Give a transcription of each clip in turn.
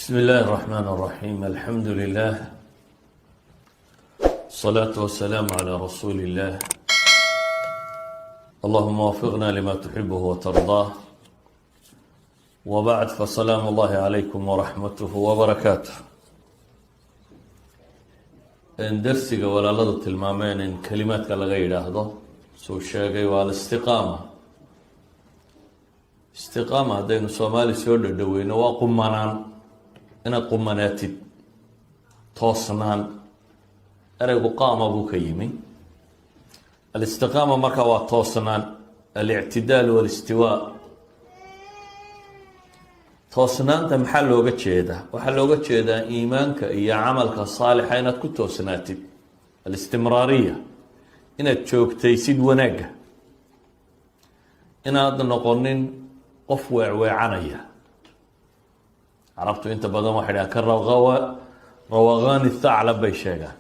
بسم الله الرحمن الرحيم، الحمد لله، الصلاة والسلام على رسول الله. اللهم وفقنا لما تحبه وترضاه. وبعد، فسلام الله عليكم ورحمته وبركاته. Darsiga walaaladu tilmaameen in kelimaadka laga yidhaahdo suu sheegay waa alistiqaama. Istiqaama haddaynu Soomaali soo dhadhoweyno, waa qumanaan, inaad qumanaatid, toosnaan. Ereygu qaama buu ka yimi. Alistiqaama marka waa toosnaan, alictidaal walistiwaa. Toosnaanta maxaa looga jeedaa? Waxaa looga jeedaa iimaanka iyo camalka saalixa inaad ku toosnaatid, alistimraariya, inaad joogtaysid wanaagga, inaad noqonin qof weecweecanaya. Carabtu inta badan waxay dhahaan ka rawaqaani thaclab bay sheegaan.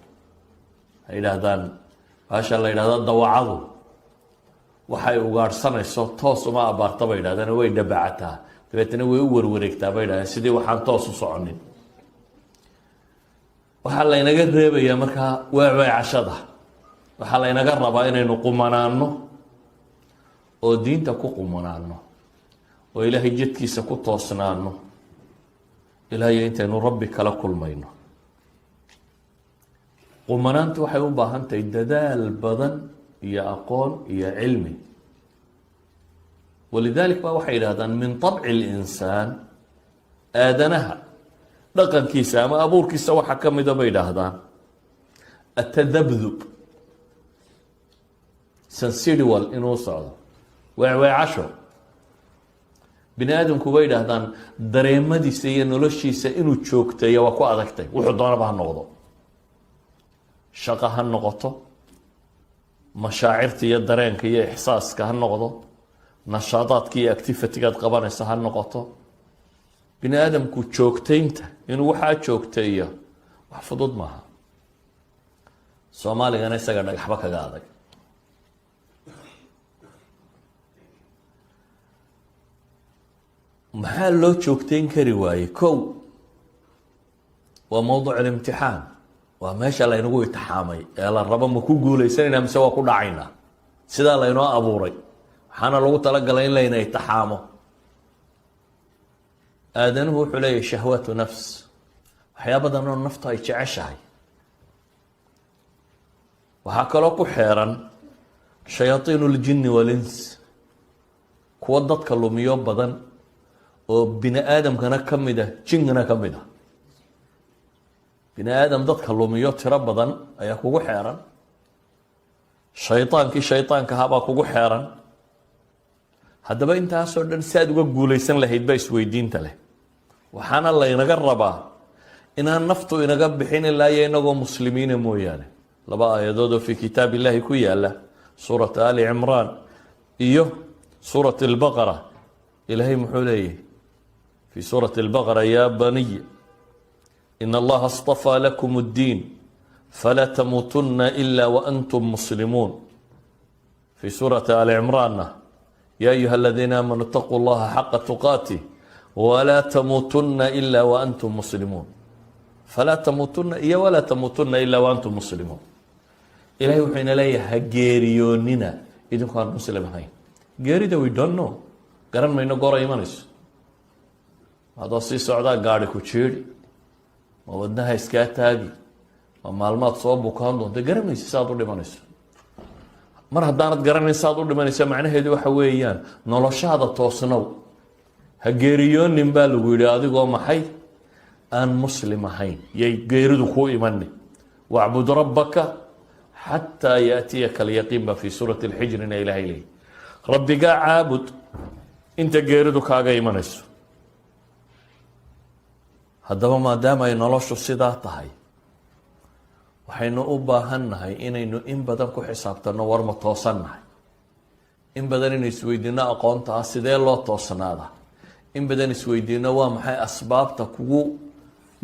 Waxay yidhaahdaan baasha la yidhahda dawacadu waxay ugaadhsanayso toos uma abaarta bay yidhahdaan, way dhabacataa, dabeetana way u warwareegtaa bay yidhahdeen, sidii waxaan toos u soconin. Waxaa laynaga reebayaa markaa weecweecashada. Waxaa laynaga rabaa inaynu qumanaano oo diinta ku qumanaano oo Ilaahay jidkiisa ku toosnaano ilaayo intaynu Rabbi kala kulmayno. Qumanaantu waxay u baahan tahay dadaal badan iyo aqoon iyo cilmi. Walidalik ba waxay yidhahdaan min طabci اlinsaan, aadanaha dhaqankiisa ama abuurkiisa waxaa ka mida bay yidhaahdaan atadabdub, sensidual inuu socdo, weecweecasho. Bini aadamku bay yidhaahdaan dareemadiisa iyo noloshiisa inuu joogteeyo waa ku adagtay. Wuxuu doonaba ha noqdo, shaqo ha noqoto, mashaacirta iyo dareenka iyo ixsaaska ha noqdo, nashaadaadka iyo activity-gaad qabanaysa ha noqoto, bini aadamku joogtaynta inuu waxaa joogteeyo wax fudud maaha. Soomaaligana isaga dhagaxba kaga adag. Maxaa loo joogteyn kari waayey? Kow, waa mowduc alimtixaan, waa meesha laynagu itixaamay ee la rabo ma ku guuleysanayna mise waa ku dhacaynaa. Sidaa laynoo abuuray, waxaana lagu talagalay in layna itixaamo. Aadanuhu wuxuu leeyahay shahwaatu nafs, waxyaabadan oo naftu ay jeceshahay. Waxaa kaloo ku xeeran shayaaiin اljini walins, kuwa dadka lumiyo badan oo bini aadamkana ka mid ah, jinkana ka mid ah. Bini aadam dadka lumiyo tiro badan ayaa kugu xeeran, shayaankii shaydaanka ahaabaa kugu xeeran. Haddaba intaasoo dhan si aad uga guuleysan lahayd baa isweydiinta leh. Waxaana laynaga rabaa inaan naftu inaga bixin ilaa iyo inagoo muslimiina mooyaane. Laba aayadood oo fii kitaab illahi ku yaala, suurata Ali Cimraan iyo suurat albaqara, ilaahay muxuu leeyahy fi suurati albaqara? Ya baniy in allaha اstafaa lakum اddiin falaa tamuutuna ila waantum muslimuun. Fi suurati Ali Cimraanna: ya ayuha aladiina aamanuu itaquu llaha xaqa tuqaatih walaa tamuutuna ila waantum muslimuun. Falaa tamuutuna iyo walaa tamuutuna ila waantum muslimuun. Ilahay wuxuu ina leeyahay ha geeriyoonina idinku aan muslim ahayn. Geerida we don't know, garan mayno goora imanayso. Adoo sii socdaa gaari ku jiidhi, ma wadnaha iskaa taagi, ma maalmaad soo bukaan doonta, garanaysa saaad u dhimanayso. Mar haddaanad garanayn saaad u dhimanaysa, macnaheedu waxa weeyaan noloshaada toosnow. Ha geeriyoonin baa lagu yidhi adigoo maxay aan muslim ahayn, yay geeridu kuu imani. Wacbud rabbaka xataa yaatiyaka alyaqiin baa fii suurati alxijrina ilahay leeyay. Rabbigaa caabud inta geeridu kaaga imanayso. Haddaba maadaama ay noloshu sidaa tahay, waxaynu u baahan nahay inaynu in badan ku xisaabtanno war ma toosannahay, in badan inaynu isweydiino aqoonta ah sidee loo toosnaada, in badan isweydiino waa maxay asbaabta kugu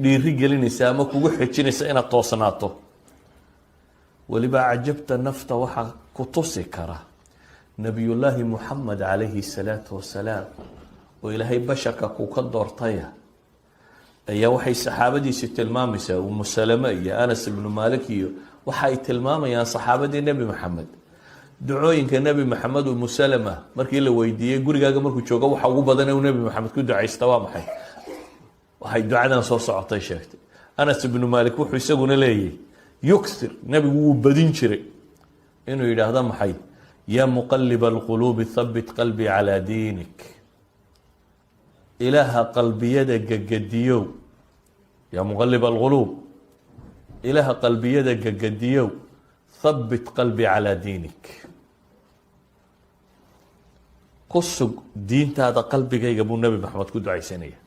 dhiiri gelinaysa ama kugu xejinaysa inaad toosnaato. Weliba cajabta nafta waxaa ku tusi kara Nebiyullaahi Muxamed calayhi salaatu wasalaam, oo Ilaahay basharka ku ka doortaya. Ayaa waxay saxaabadiisi tilmaamaysaa, Umu Salame iyo Anas Ibnu Malik iyo waxa ay tilmaamayaan saxaabadii Nebi Maxamed, ducooyinka Nebi Maxamed. Umu Salama markii la weydiiyey, "Gurigaaga markuu joogo waxa ugu badan uu Nebi Maxamed ku ducaysta waa maxay?" waxay ducadan soo socotay sheegtay. Anas Ibnu Malik wuxuu isaguna leeyahy, يكثر, nebigu wuu badin jiray inuu yidhaahdo maxay? "يا مقلب القلوب ثبت قلبي على دينك." Ilaaha qalbiyada gegediyow, يا مقلب القلوب, ilaaha qalbiyada gegediyow, ثبت قلبي على دينك, ku sug diintaada qalbigayga, buu Nebi Maxamed ku ducaysanaya.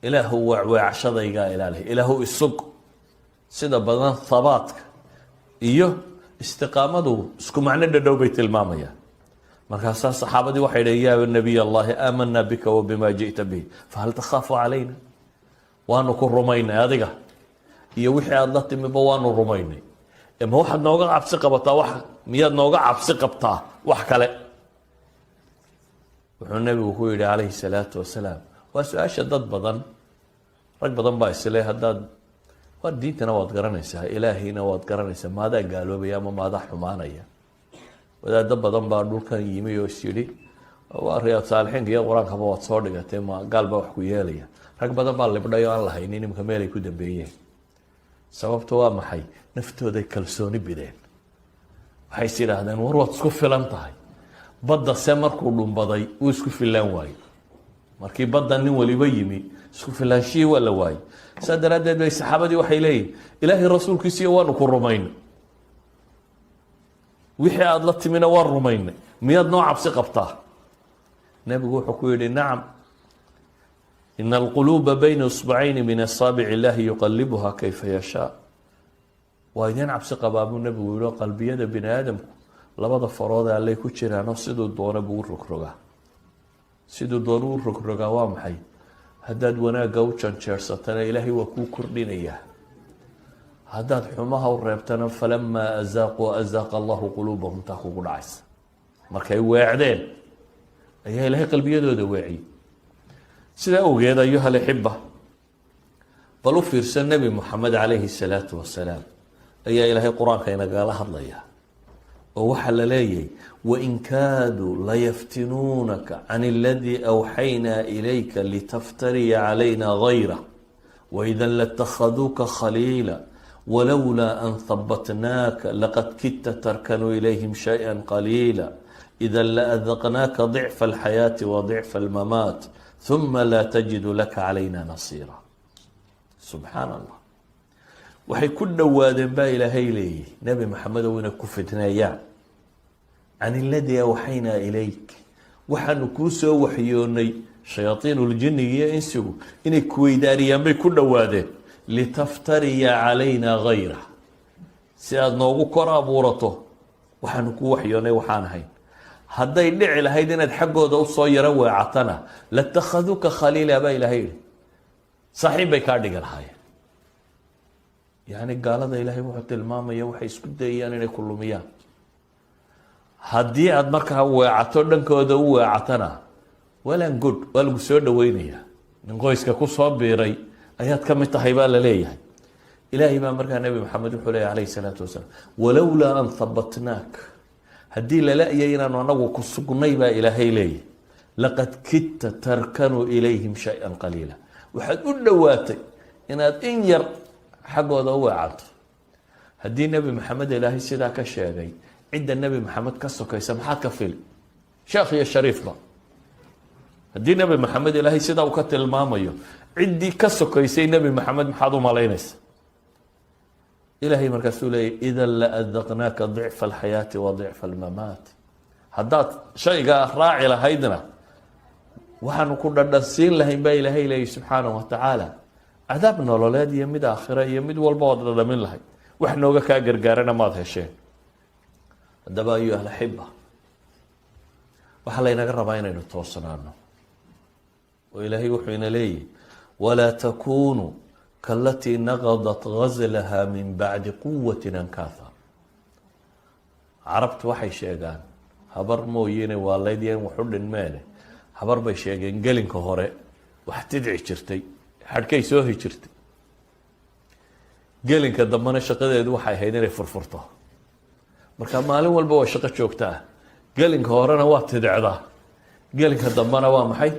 Ilaahu weecweecashadaygaa ilaali, ilaahu isug. Sida badan thabaatka iyo istiqaamadu isku macno dhadhow bay tilmaamayaan. Markaasaa saxaabadii waxay dhaheen, "يا نبي الله، آمنا بك وبما جئت به، فهل تخاف علينا?" Waanu ku rumaynay adiga iyo wixii aada la timiba, waanu rumaynay. Ma waxaad nooga cabsi qabataa wax? Miyaad nooga cabsi qabtaa wax kale? Wuxuu nebigu ku yidhi calayhi salaatu wasalaam, waa su-aasha dad badan, rag badan baa isle, haddaad war diintana waad garanaysaa, ilaahiyna waad garanaysaa, maadaa gaaloobaya ama maadaa xumaanaya? Wadaado badan baa dhulkan yimi oo is yidhi, waa Riyaad Saalixiinka iyo Qur-aankaba waad soo dhigatay, ma gaal baa wax ku yeelaya? Rag badan baa libdhay oo aan lahaynin imika meel ay ku dambeeyeen. Sababta waa maxay? Naftooday kalsooni bideen. Waxay is yidhaahdeen, war waad isku filan tahay. Badda se markuu dhumbaday uu isku filaan waayo. Markii badda nin waliba yimi, isku filaanshihii waa la waayey. Saa daraaddeed bay saxaabadii waxay leeyihin, "Ilaahay rasuulkiisiiyo, waanu ku rumaynay, wixii aada la timina waan rumaynay, miyaad noo cabsi qabtaa?" Nebigu wuxuu ku yidhi, "نعم، إن القلوب بين إصبعين من أصابع الله يقلبها كيف يشاء." Waa idiin cabsi qabaa, buu nebigu yihi, oo qalbiyada bini aadamku labada farood allay ku jiraanoo siduu doono buu u rogrogaa. Siduu doono u rogrogaa waa maxay? Haddaad wanaagga u janjeersatana, Ilaahay waa kuu kordhinayaa. Haddaad xumaha u reebtana, فلما أزاغوا أزاغ الله قلوبهم, taa kugu dhacaysa. Markay weecdeen ayaa Ilaahay qalbiyadooda weeciyey. Sidaa awgeed, أيها الأحبة, bal u fiirsan, Nebi Moxamed calayhi salaatu wasalaam ayaa Ilaahay Qur-aanka inagala hadlaya oo waxaa la leeyahay, "وإن كادوا ليفتنونك عن الذي أوحينا إليك لتفتري علينا غيره وإذا لاتخذوك خليلا ولولا أن ثبتناك لقد كدت تركن إليهم شيئا قليلا إذا لأذقناك ضعف الحياة وضعف الممات ثم لا تجد لك علينا نصيرا." Subxaan Allah, waxay ku dhowaadeen, baa Ilaahay leeyahy, Nebi Maxamedow inay ku fitneeyaan عن الذي أوحينا إليك, waxaanu kuu soo waxyoonay. Shayaaiin ljinniga iyo insigu inay kuweydaariyaan bay ku dhowaadeen. لتفتري علينا غيره, si aada noogu kor abuurato waxaanu kuu waxyoonay waxaan ahayn. Hadday dhici lahayd inaad xaggooda usoo yaro weecatana, لاتخذوك خليلا, baa Ilahay yihi, saaxiib bay kaa dhigi lahaayeen. Yacni gaalada Ilaahay wuxuu tilmaamaya waxay isku dayayaan inay ku lumiyaan. Haddii aada markaa weecato, dhankooda u weecatana, well and good, waa lagu soo dhaweynayaa, nin qoyska kusoo biiray ayaad ka mid tahay, baa la leeyahay. Ilaahay baa markaa Nebi Maxamed wuxuu leeyahy calayhi salaatu wasalaam, ولولا أن ثبتناك, haddii lala-yay inaanu anagu ku sugnay, baa Ilaahay leeyahy, لقد كدت تركن إليهم شيئا قليلا, waxaad u dhowaatay inaad in yar xaggooda u weecanto. Haddii Nebi Maxamed Ilaahay sidaa ka sheegay, cidda Nebi Maxamed ka sokaysa maxaad ka fili, sheekh iyo shariifba? Haddii Nebi Maxamed Ilaahay sidaa uu ka tilmaamayo, ciddii ka sokaysay Nebi Maxamed maxaad u malaynaysa? Ilahay markaasuu leeyay, إذا لأذقناك ضعف الحياة وضعف الممات. Haddaad shaygaa raaci lahaydna, waxaanu ku dhadhansiin lahayn, baa Ilaahay leeyay subxaanahu watacaala, cadaab nololeed iyo mid aakhira iyo mid walba ood dhadhamin lahayd, wax nooga kaa gargaarana maad hesheen. Haddaba, أيها الأحبة, waxaa laynaga rabaa inaynu toosnaano oo Ilaahay wuxuu ina leeyahy, "ولا تكونوا كالتي نقضت غزلها من بعد قوة أنكاثا." Carabtu waxay sheegaan habar mooyene waalaydyan waxu dhinmeene, habar bay sheegeen gelinka hore wax tidci jirtay. Xadhkay soo hijirtay. Gelinka dambena shaqadeedu waxay ahayd inay furfurto. Marka maalin walba waa shaqo joogta ah. Gelinka horena waa tidicdaa, gelinka dambena waa maxay?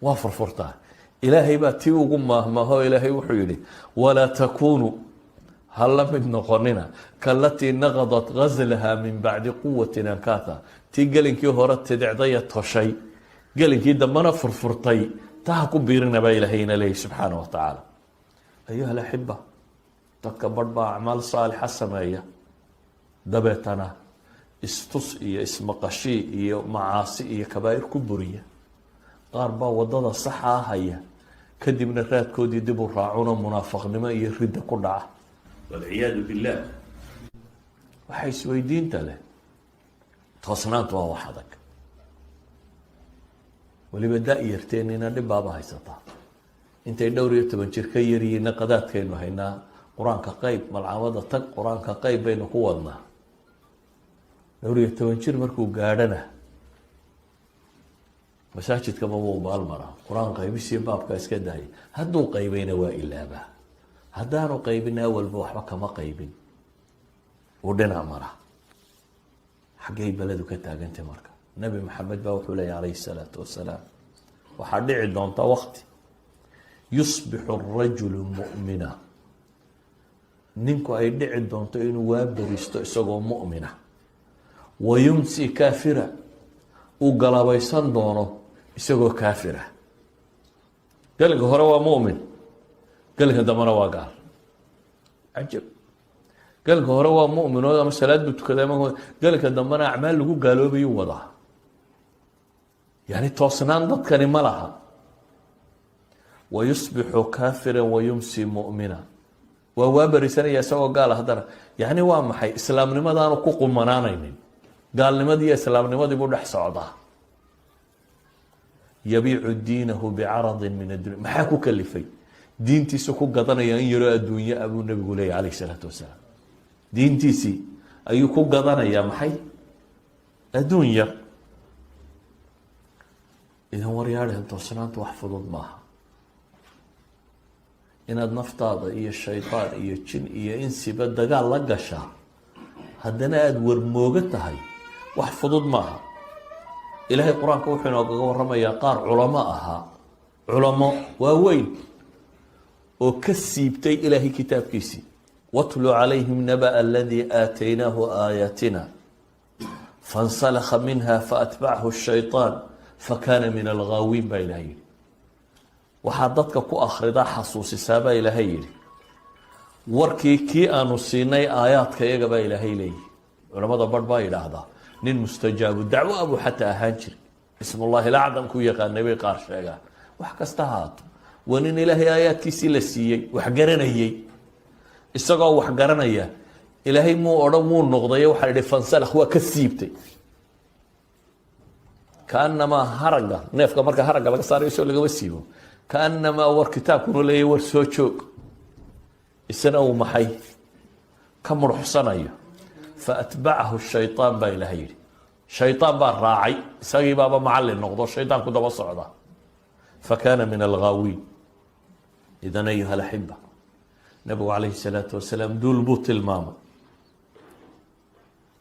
Waa furfurtaa. Ilaahay baa tii ugu maahmaaho. Ilaahay wuxuu yidhi: "ولا تكونوا", ha la mid noqonina, "كالتي نقضت غزلها من بعد قوة أنكاثا", tii gelinkii hore tidicdaya toshay, gelinkii dambena furfurtay, ta ha ku biirina baa ilaahayna leeyay subxaana wa tacaala. أيها الأحبة, dadka badh baa acmaal saalixa sameeya, dabeetana istus iyo ismaqashii iyo macaasi iyo kabaa'ir ku buriya. Qaar baa wadada saxaa haya, kadibna raadkoodii dib u raacuno, munaafaqnimo iyo ridda ku dhaca, والعياذ بالله. Waxaa isweydiinta leh, toosnaantu waa wax adag. Weliba da-yarteenina dhib baaba haysataa. Intay dhowr iyo toban jir ka yaryihiinna qadaadkaynu haynaa: qur-aanka qayb, malcamada tag, qur-aanka qayb baynu ku wadnaa. 12 jir markuu gaadhana masaajidkaba wuu baalmaraa, qur-aan qaybisiyo baabka iska daaya. Hadduu qaybayna waa ilaabaa, haddaanu qaybin awalba waxba kama qaybin, uu dhinac maraa. Xaggay beledu ka taagantay? Marka Nebi Maxamed baa wuxuu leeya عليه الصلاة والسلام, waxaa dhici doonta waqti يصبح الرجل مؤمنا, ninku ay dhici doonto inuu waaberisto isagoo mu'mina, ويمسي كافرا, uu galabaysan doono isagoo kaafira. Gelinka hore waa mu'min, gelinka dambena waa gaal. Cajab! Gelinka hore waa mu'min oo ama salaad buu tukaday, ama gelinka dambena acmaal lagu gaaloobayuu wadaa. Yani toosnaan dadkani ma laha. ويصبح كافرا ويمسي مؤمنا, waa waaberisanaya isagoo gaala haddana. Yani waa maxay? Islaamnimadaanu ku qumanaanaynin, gaalnimadii iyo islaamnimadii buu dhex socdaa. يبيع دينه بعرض من الدنيا. Maxaa ku kalifay? Diintiisu ku gadanaya in yaroo adduunye a buu nabigu leeyay عليه الصلاة والسلام. Diintiisii ayuu ku gadanayaa maxay? Adduun yar. Idan waryaadheen, toosnaantu wax fudud maaha. Inaad naftaada iyo shaydaan iyo jin iyo insiba dagaal la gashaa, haddana aada warmoogo tahay, wax fudud maaha. Ilaahay qur-aanka wuxuu inoogaga waramayaa qaar culamo ahaa, culamo waaweyn oo ka siibtay Ilaahay kitaabkiisii. واتل عليهم نبأ الذي آتيناه آياتنا فانسلخ منها فأتبعه الشيطان فكان من الغاوين, baa Ilahay yihi. Waxaa dadka ku akhridaa, xasuusisaa, baa Ilaahay yihi, warkii kii aanu siinay aayaadka iyaga, baa Ilaahay leeyihi. Culamada barh baa yidhaahdaa nin mustajaabu dacwo abuu xataa ahaan jiri, اسم الله الأعظم ku yaqaanay bay qaar sheegaan. Wax kasta haato, waa nin Ilaahay aayaadkiisii la siiyey, wax garanayey. Isagoo wax garanaya Ilaahay muu odhan wuu noqday. Waxaa idhi فانسلخ, waa ka siibtay. كأنما haragga neefka marka haragga laga saarayo soo lagama siibo. كأنما war kitaabkunu leeyahy war soo joog, isna uu maxay ka muruxsanayo. فأتبعه الشيطان, baa Ilahay yidhi, shayطaan baa raacay. Isagii baaba macallin noqdo, shaydaanku daba socda. فكان من الغاوين. إذن أيها الأحبة, nabigu عليه الصلاة والسلام duul buu tilmaamay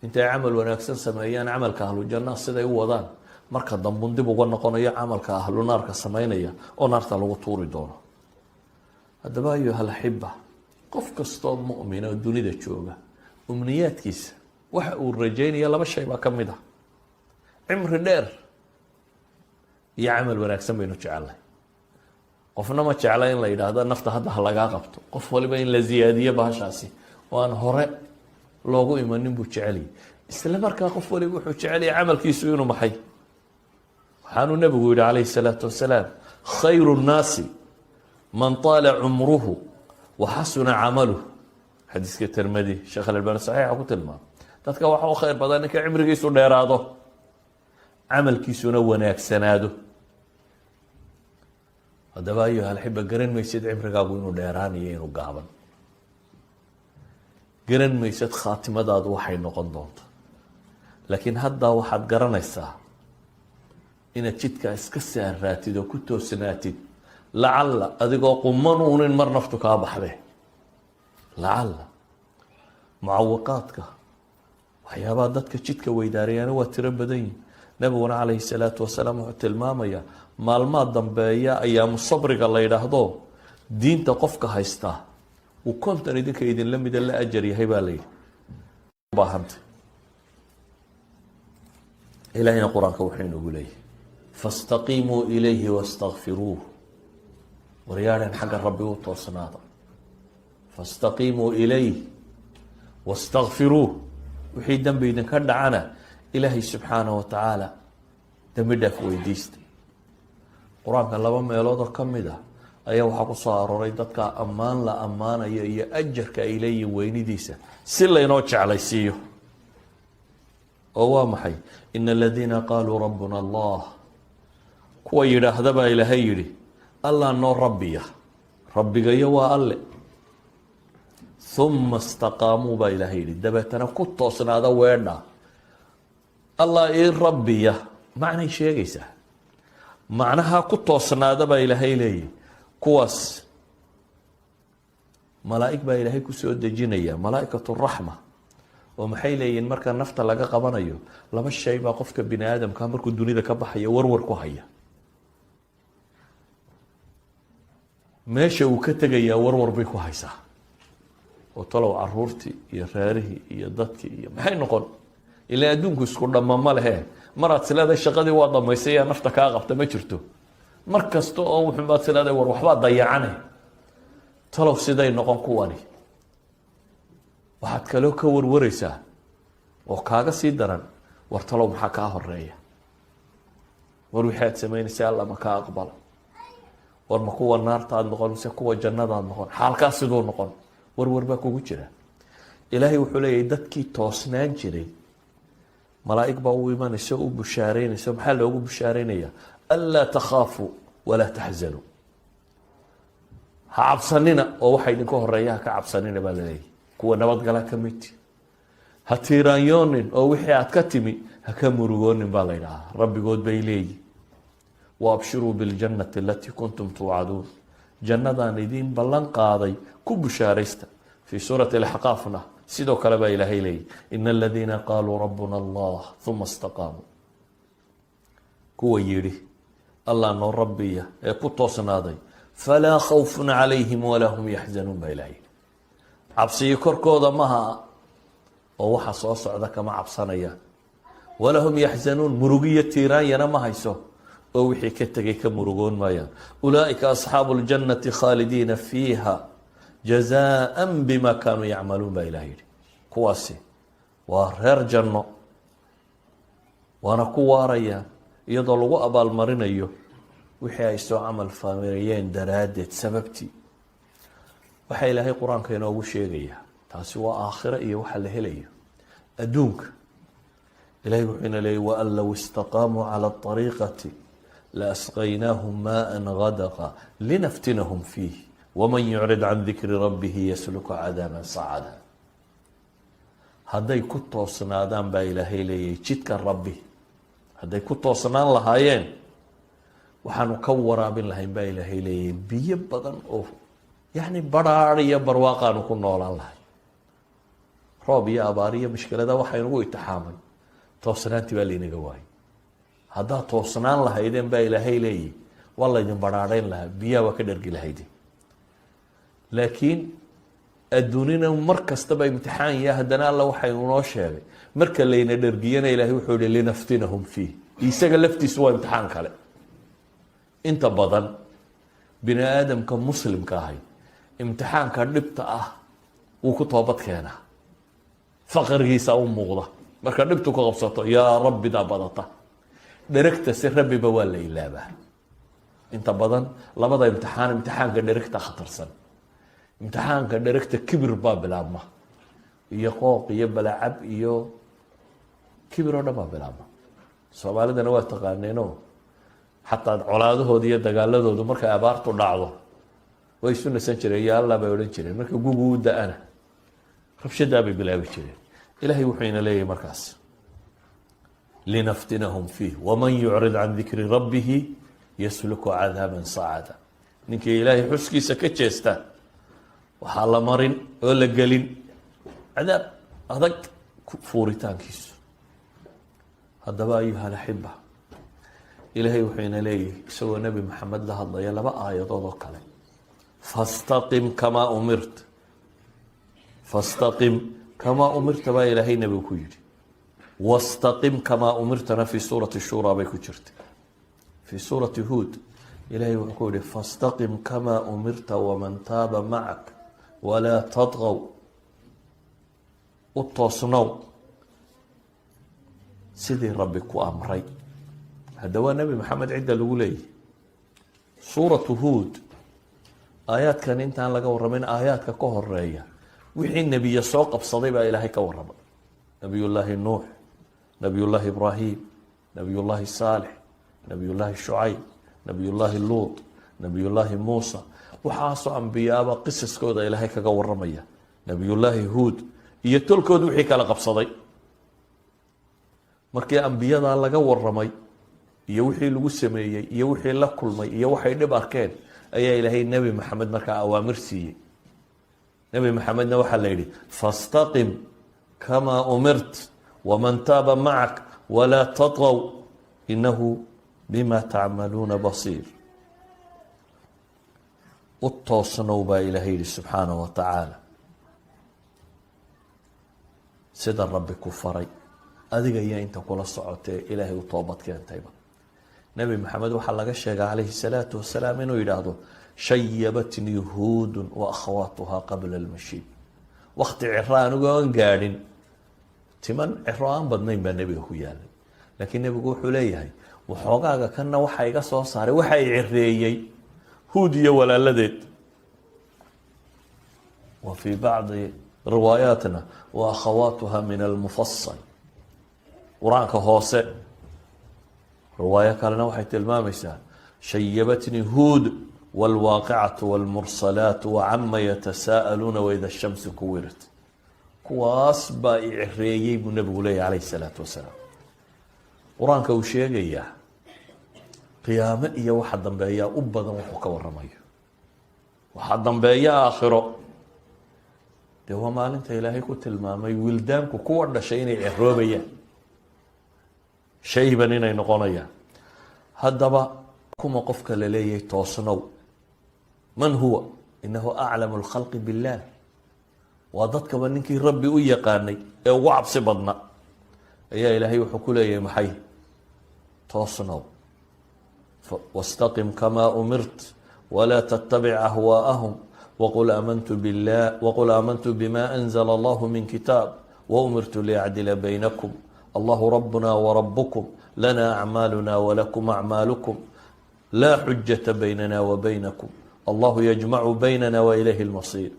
intay camal wanaagsan sameeyaan, camalka ahlu jannaha siday u wadaan, marka dambun dib uga noqonayo, camalka ahlu naarka samaynaya oo naarta lagu tuuri doono. Haddaba أيها الأحبة, qof kastoo mu'mina oo dunida jooga, umniyaadkiisa waxa uu rajaynaya laba shay baa ka mid ah: cimri dheer iyo camal wanaagsan baynu jecelnay. Qofna ma jecla in la yidhaahdo nafta hadda ha lagaa qabto. Qof waliba in la ziyaadiyo bahashaasi oo aan hore loogu imanin buu jecelyay. Isla markaa qof waliba wuxuu jecelyahay camalkiisu inuu maxay. Waxaanuu nabigu yihi عليه الصلاة والسلام: خير الناس من طال عمره وحسن عمله. Xadiiska Tirmidi, Sheekh Alalbani saxiixa ku tilmaamo. Dadka waxa u khayr badan ninka cimrigiisu dheeraado, camalkiisuna wanaagsanaado. Haddaba أيها الأحبة, garan maysid cimrigaagu inuu dheeraanayo, inuu gaaban. Garan maysad khaatimadaadu waxay noqon doonto. Laakiin haddaa waxaad garanaysaa inaad jidkaa iska saaraatid oo ku toosnaatid. Lacalla adigoo quman uunin mar naftu kaa baxde. Lacalla mucawiqaadka, waxyaabaha dadka jidka weydaarayaana waa tiro badan yihin. Nabiguna calayhi salaatu wasalaam wuxuu tilmaamayaa maalmaa dambeeya ayaamu sabriga la yidhaahdo, diinta qofka haystaa uu 50 idinka idinla mida la ajar yahay baa la yidhi. Baahantay Ilahayna Qur-aanka wuxuu inoogu leeyahy: فاستقيموا إليه واستغفروه. Waryaadhan, xagga Rabbi u toosnaada. فاستقيموا إليه واستغفروه. Wixii dembi idinka dhacana Ilaahay subxaanaه wa tacaala dembi dhaaf weydiista. Qur-aanka laba meelood oo ka mid ah ayaa waxaa ku soo arooray dadka ammaan la ammaanayo iyo ajarka ay leeyihin weynidiisa si laynoo jeclaysiiyo. Oo waa maxay? إن الذين قالوا ربنا الله, kuwa yidhaahda baa Ilaahay yidhi, "Allah noo rabbiya, rabbigayo waa Alle," ثم استقاموا baa Ilaahay yidhi, dabeetana ku toosnaada weedha "Allah ii rabbiya". Macnay sheegaysaa, macnaha ku toosnaada baa Ilaahay leeyahy. Kuwaas malaa'ig baa Ilaahay kusoo dejinaya, ملائكة الرحمة. Oo maxay leeyihiin marka nafta laga qabanayo? Laba shay baa qofka bini aadamka markuu dunida ka baxayo warwar ku haya. Meesha uu ka tegayaa warwar bay ku haysaa, oo talow caruurtii iyo reerihii iyo dadkii iyo maxay noqon? Ilaa adduunku isku dhamma ma lehe. Maraad sileedahay shaqadii waa dhamaysay yaa nafta kaa qabta ma jirto. Mar kasta oo wuxunbaad sileedahay war waxbaa dayacane, talow siday noqon kuwani. Waxaad kaloo ka warwareysaa oo kaaga sii daran, war talow maxaa kaa horeeya? War wixii aad samaynaysa Alla ma kaa aqbala? War ma kuwa naartaad noqon mise kuwa jannadaad noqon? Xaalkaas siduu noqon? Warwar baa kugu jira. Ilaahay wuxuu leeyahay dadkii toosnaan jiray malaa'ig baa u imanaysa, u bushaareynaysa. Maxaa loogu bushaareynaya? ألا تخافوا ولا تحزنوا. Ha cabsanina oo waxa idinka horeeya ha ka cabsanina baa laleeyahy, kuwa nabadgala ka mid. Ha tiiraanyoonin oo wixii aad ka timi ha ka murugoonin baa la yidhahaa. Rabbigood bay leeyihin: وأبشروا بالجنة التي كنتم توعدون. Jannadaan idiin ballan qaaday ku bushaaraysta. Fii suurati Alaxqaafna sidoo kale baa Ilaahay leeyahy: إن الذين قالوا ربنا الله ثم استقاموا. Kuwa yidhi "Allah noo rabbiya" ee ku toosnaaday, فلا خوف عليهم ولا هم يحزنون baa Ilahay yidhi. Cabsiyo korkooda maha oo waxa soo socda kama cabsanayaan. ولا هم يحزنون, murugiyo tiiraanyana ma hayso oo wixii ka tegay ka murugoon maayaan. أولئك أصحاب الجنة خالدين فيها جزاء بما كانوا يعملون baa Ilahay yidhi. Kuwaasi waa reer janno, waana ku waarayaan iyadoo lagu abaalmarinayo wixii ay soo camal famirayeen daraaddeed. Sababtii waxaa Ilaahay Qur-aanka inoogu sheegayaa, taasi waa aakhiro iyo waxa la helayo. Adduunka Ilahay wuxuu ina leeyay: وأن لو استقاموا على الطريقة لأسقيناهم ماء غدقا لنفتنهم فيه ومن يعرض عن ذكر ربه يسلكه عذابا صعدا. Hadday ku toosnaadaan baa Ilaahay leeyahy, jidka Rabbi hadday ku toosnaan lahaayeen, waxaanu ka waraabin lahayn baa Ilaahay leeyahy biyo badan oo yacni badhaadh iyo barwaaqaanu ku noolaan lahay. Roob iyo abaar iyo mushkilada waxaynugu itixaamay toosnaantii baa laynaga waayay. Haddaad toosnaan lahaydeen baa Ilaahay leeyahy, waa laydin badhaadhayn lahaa, biyaha waa ka dhergi lahaydeen. Laakiin adduunina mar kastaba imtixaan ya. Haddana Alla waxaynu noo sheegay marka layna dhergiyana, Ilahay wuxuu yihi: لنفتنهم فيه. Isaga laftiisu waa imtixaan kale. Inta badan bini aadamka muslimka ahay imtixaanka dhibta ah wuu ku toobad keenaa. Faqrigiisa u muuqda marka dhibtu ku qabsato, yaa rabbidaa badata. Dheregta si rabbiba waa la ilaabaa. Inta badan labada imtixaan, imtixaanka dheregta khatarsan. Imtixaanka dheregta kibir baa bilaabma iyo qooq iyo balacab iyo kibir oo dhan baa bilaabma. Soomaalidana waa taqaaneeno, xataa colaadahooda iyo dagaaladoodu markay abaartu dhacdo way isu nasan jireen, ya Allah bay odhan jireen. Marka gugu u da-ana rabshadaa bay bilaabi jireen. Ilahay wuxuu ina leeyahay markaas: لنفتنهم فيه ومن يعرض عن ذكر ربه يسلكه عذابا صعدا. Ninkii Ilaahay xuskiisa ka jeesta waxaa la marin oo la gelin cadaab adag fuuritaankiisu. Haddaba, أيها الأحبة, Ilaahay wuxuu ina leeyahy, isagoo Nebi Maxamed la hadlaya, laba aayadood oo kale: فاستقم كما أمرت. فاستقم كما أمرت baa Ilaahay nebigu ku yidhi. واستقم كما أمرت na في سورة الشورى bay ku jirta. في سورة هود Ilahay wuxuu ku yihi: فاستقم كما أمرت ومن تاب معك ولا تطغوا. U toosnow sidii Rabbi ku amray. Hadda waa Nebi Maxamed cidda lagu leeyahy. Suuratu Huud, aayaadkan intaan laga warramin, aayaadka ka horeeya wixii nebiye soo qabsaday baa Ilaahay ka warramay: Nabiyullaahi Nuux, Nabiyullaahi Ibraahim, Nabiyullaahi Saalix, Nabiyullaahi Shucayb, Nabiyullaahi Luut, Nabiyullaahi Muusa. Waxaasoo ambiyaaba qisaskooda Ilaahay kaga warramaya. Nabiyullaahi Huud iyo tolkood wixii kala qabsaday. Markii ambiyadaa laga warramay iyo wixii lagu sameeyey iyo wixii la kulmay iyo waxay dhib arkeen, ayaa Ilaahay Nebi Maxamed markaa awaamir siiyey. Nebi Maxamedna waxaa la yidhi: فاستقم كما أمرت ومن تاب معك ولا تطغوا إنه بما تعملون بصير. U toosnow baa Ilaahay yihi subxaanaه wa tacaala, sida Rabbi ku faray, adiga iyo inta kula socotee Ilaahay u toobad keentayba. Nebi Maxamed waxaa laga sheegaa, calayhi الsalaatu wasalaam, inuu yidhaahdo: شيبتني هود وأخواتها قبل المشيب. Wakti ciro anigoo aan gaadhin, timan ciro aan badnayn baa nebiga ku yaalay, laakiin nebigu wuxuu leeyahay: waxoogaaga kanna waxa iga soo saaray, waxa i cireeyey Huud iyo walaaladeed. Wa fii bacdi riwaayaatna وأخواتها من المفصل, Qur-aanka hoose. Riwaayo kalena waxay tilmaamaysaa: شيبتني هود والواقعة والمرسلات وعم يتساءلون وإذا الشمس كورت. Kuwaas baa i cireeyey buu nebigu leeyahy, calayh الsalaatu wasalaam. Qur-aanka uu sheegayaa qiyaame iyo waxa dambeeyaa u badan. Wuxuu ka waramayo waxaa dambeeya aakhiro. Dee waa maalinta Ilaahay ku tilmaamay wildaanku kuwa dhashay inay ciroobayaan, shayban inay noqonayaan. Haddaba kuma qofka la leeyahay toosnow? من هو؟ إنه أعلم الخلق بالله. Waa dadkaba ninkii Rabbi u yaqaanay ee ugu cabsi badna ayaa Ilaahay wuxuu ku leeyahay maxay? Toosnow. واستقم كما أمرت ولا تتبع أهواءهم وقل آمنت بالله وقل آمنت بما أنزل الله من كتاب وأمرت لأعدل بينكم الله ربنا وربكم لنا أعمالنا ولكم أعمالكم لا حجة بيننا وبينكم الله يجمع بيننا وإليه المصير.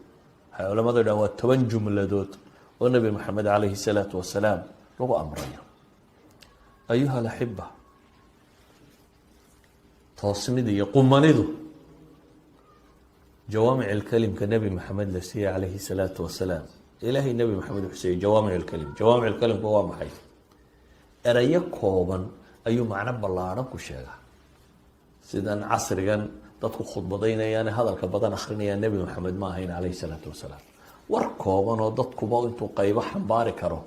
Waxay culamadu dhahan waa 10 jumladood oo Nebi Maxamed calayhi الsalaatu wasalaam lagu amrayo. أيها الأحبة, toosnida iyo qumanidu, جوامع الكلم ka Nebi Maxamed la siiyey calayhi الsalaatu wasalaam, Ilaahay Nebi Maxamed wuxuu siiyey جوامع الكلم. جوامع الكلم ka waa maxay? Erayo kooban ayuu macno ballaadhan ku sheegaa. Sidan casrigan dadku khudbadaynayaan, hadalka badan akrinayaan, Nebi Maxamed ma ahayn calayhi salaatu wasalaam. War kooban oo dadkuba intuu qaybo xambaari karo,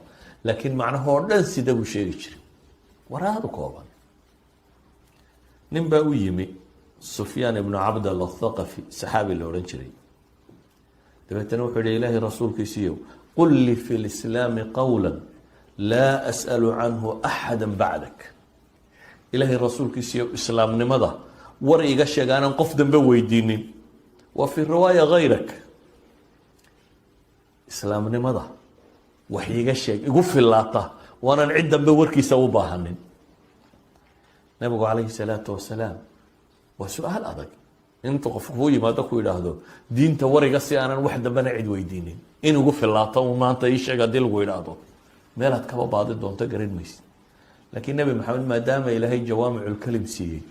laakiin macnahoo dhan sida buu sheegi jiray, war aada u kooban. Nin baa u yimi Sufyaan ibnu Cabdal Athaqafi, saxaabi la odhan jiray. Dabeetana wuxuu yihi: Ilaahay rasuulkiisiiyow, قل لي في الإسلام قولا لا أسأل عنه أحدا بعدك. Ilaahay rasuulkiisiiyow, islaamnimada war iga sheeg aanan qof dambe weydiinin. وفي رواية غيرك. Islaamnimada wax iiga sheeg igu filaata waanan cid dambe warkiisa u baahanin. Nabigu calayhi salaatu wasalaam, waa su-aal adag inta qof kuu yimaado ku yidhaahdo: diinta wariga si aanan wax dambena cid weydiinin in igu filaato un maanta ii sheeg, haddii lagu yidhaahdo, meelaad kaba baadi doonto garan maysid. Laakiin Nebi Maxamed, maadaama Ilaahay جوامع الكلم siiyey,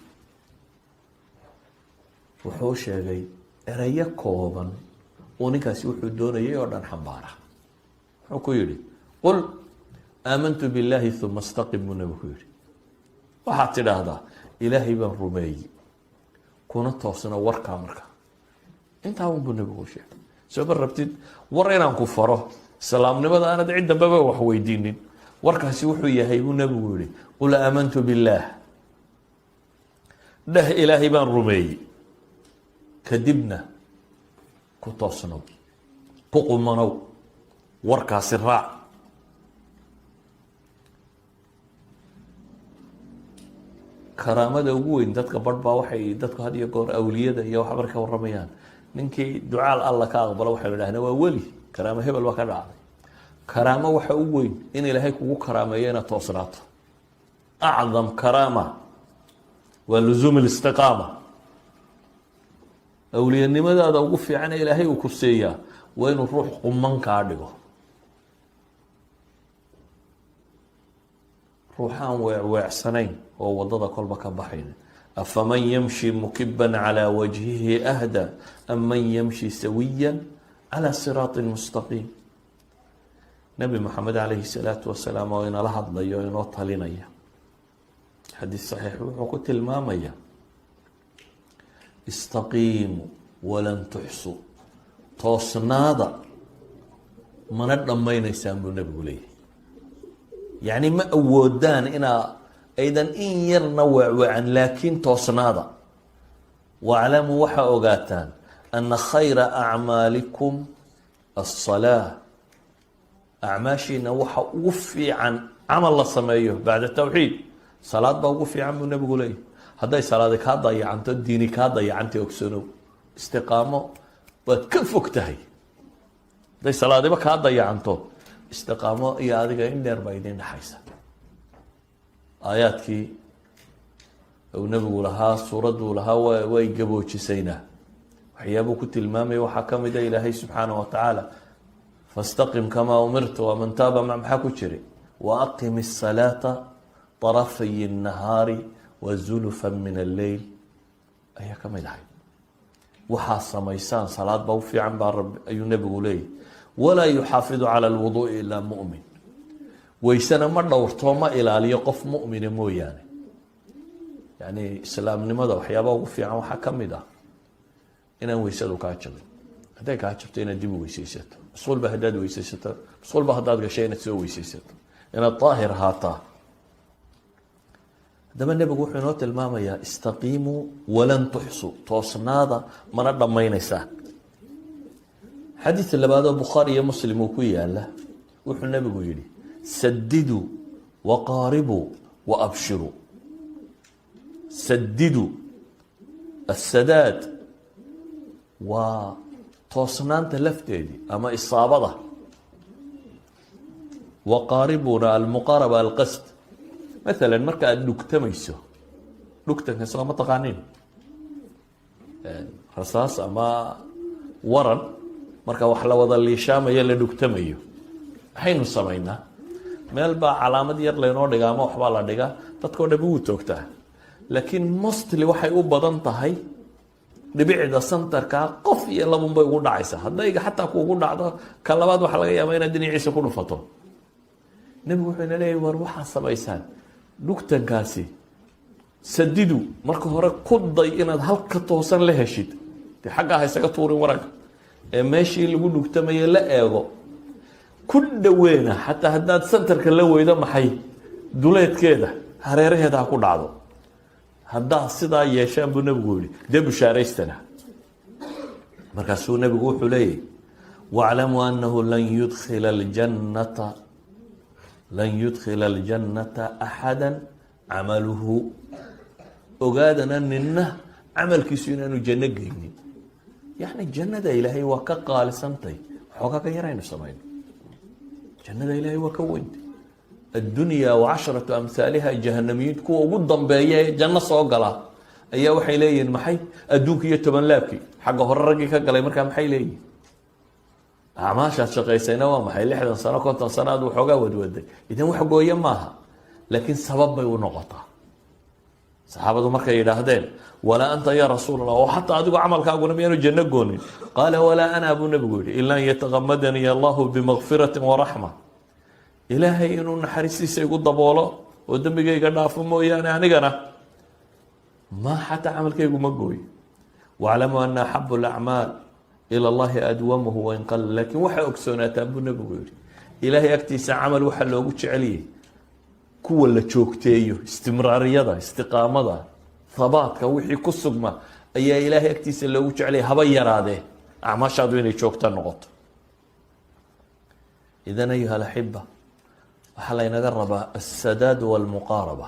wuxuu sheegay erayo kooban uu ninkaasi wuxuu doonayay oo dhan xambaara. Wuxuu ku yidhi: قل آمنت بالله ثم استقم, buu nabigu ku yidhi. Waxaad tidhaahdaa: Ilaahay baan rumeeyey. Kuna toosna warkaa. Marka intaa un buu Nebigu sheegay. Soo ma rabtid war inaan ku faro islaamnimada, aanad cid dambeba wax weydiinin? Warkaasi wuxuu yahay, buu Nebigu yihi, "قل آمنت بالله", dheh, "Ilaahay baan rumeeyey." Kadibna ku toosnow, ku qumanow, warkaasi raac. Karaamada ugu weyn, dadka barh baa waxay dadku had iyo goor awliyada iyo waxba ka warramayaan. Ninkii ducaal Alla ka aqbalo waxaynu idhahnaa waa weli, karaamo hebel baa ka dhacday. Karaamo waxa u weyn in Ilaahay kugu karaameeyo inaad toosnaato. أعظم كرامة waa لزوم الاستقامة. Awliyanimadaada ugu fiicane Ilaahay uu ku siiyaa waa inuu ruux quman kaa dhigo, ruuxaan weecweecsanayn oo wadada kolba ka baxayn. أفمن يمشي مكبا على وجهه أهدى أمن يمشي سويا على صراط مستقيم. Nebi Moxamed calayhi salaatu wasalaam oo inala hadlayo o inoo talinaya, xadiis saxiix wuxuu ku tilmaamaya: "استقيموا ولن تحصوا", toosnaada mana dhammaynaysaan, buu Nebigu leeyahy. Yacni ma awoodaan inaa aydan in yarna weecweecan, laakiin toosnaada. "واعلموا", waxaa ogaataan, "أن خير أعمالكم الصلاة", acmaashiina waxa ugu fiican camal la sameeyo bacda tawxiid salaad baa ugu fiican, buu Nebigu leeyahy. Hadday salaadi kaa dayacanto, diini kaa dayacantay, ogsanow istiqaamo waad ka fog tahay. Hadday salaadiba kaa dayacanto, istiqaamo iyo adiga in dheer baa idin dhexaysa. Aayaadkii uu Nebigu lahaa, suuradduu lahaa way gaboojisaynaa, waxyaabuu ku tilmaamaya waxaa ka mid a Ilaahay subxaana wa tacaala "فاستقم كما أمرت ومن تاب". Maxaa ku jiray? "وأقم الصلاة طرفي النهار وزلفا من الليل" ayaa ka mid ahay. Waxaa samaysaan salaad baa u fiican baa Rabbi, ayuu Nebigu leeyahy. "ولا يحافظ على الوضوء إلا مؤمن", waysena ma dhowrto, ma ilaaliyo qof mu'mina mooyaane. Yani islaamnimada waxyaabaa ugu fiican waxaa ka mid ah inaan weysadu kaa jabin. Hadday kaa jabto, inaad dib u weysaysato. Musqulba haddaad weysaysato, musqulba haddaad gashay, inaad soo weysaysato, inaad daahir ahaataa. Haddaba Nebigu wuxuu inoo tilmaamayaa: "استقيموا ولن تحصوا", toosnaada mana dhammaynaysaan. Xadiid labaadoo Bukhaari iyo Muslim uu ku yaala, wuxuu Nebigu yihi: "سددوا وقاربوا وأبشروا". سددوا, السداد waa toosnaanta lafteedii ama isaabada. وقاربوا na المقاربة, القصد. Maala marka aada dhugtamayso, dhugtanka soo ma taqaanin? Rasaas ama waran marka wax la wada liishaamayo, la dhugtamayo, maxaynu samaynaa? Meel baa calaamad yar laynoo dhigaa ama waxbaa la dhigaa, dadkao dhami wuu toogtaa, laakiin mostly waxay u badan tahay dhibicda centerkaa qof iyo labun bay ugu dhacaysaa. Haddayga xataa kuugu dhacdo, ka labaad waxaa laga yaabaa inaad dhinaciisa ku dhufato. Nebigu wuxuu ina leeyahy: war waxaa samaysaan dhugtankaasi, سددوا, marka hore ku day inaad halka toosan la heshid. Dee xaggaa ha isaga tuurin waranka ee meeshii lagu dhugtamaye la eego, ku dhaweena. Xataa haddaad centerka la weydo, maxay, duleedkeeda, hareeraheeda ha ku dhacdo. Haddaad sidaa yeeshaan, buu Nebigu yihi, dee bushaaraystana. Markaasuu Nebigu wuxuu leeyahy: "واعلموا أنه لن يدخل الجنة, لن يدخل الجنة أحدا عمله", ogaadana nina camalkiisu inaanu janno geynin. Yani jannada Ilaahay waa ka qaalisantay waxoogaa ka yaraynu samayno. Jannada Ilaahay waa ka weyntay. الدنيا وعشرة أمثالها. Jahanamiyiintu kuwa ugu dambeeya ee janno soo gala ayaa waxay leeyihiin maxay? Adduunka iyo toban laabkii. Xagga hore raggii ka galay markaa maxay leeyihin? Acmaashaad shaqaysayna waa maxay? 60 sano, 50 sano aad waxoogaa wadwaday, idan wax gooye maaha, laakiin sabab bay u noqotaa. Saxaabadu markay yidhaahdeen: "ولا أنت يا رسول الله", oo xataa adigu camalkaaguna miyaanu janno goonin? "قال ولا أنا", buu Nebigu yihi, "إلا أن يتغمدني الله بمغفرة ورحمة", Ilaahay inuu naxariistiisa igu daboolo oo dembigayga dhaafo mooyaane, anigana ma xataa camalkaygu ma gooyo. واعلموا أن أحب الأعمال إلى الله أدومه وإن قل. Laakiin waxaa ogsoonaataan, buu Nebigu yihi, Ilaahay agtiisa camal waxaa loogu jeceliyey kuwa la joogteeyo, istimraariyada, istiqaamada, habaatka, wixii ku sugma ayaa Ilaahay agtiisa loogu jecelyay, haba yaraadee acmaashaadu inay joogta noqoto. إذن أيها الأحبة, waxaa laynaga rabaa السداد والمقاربة,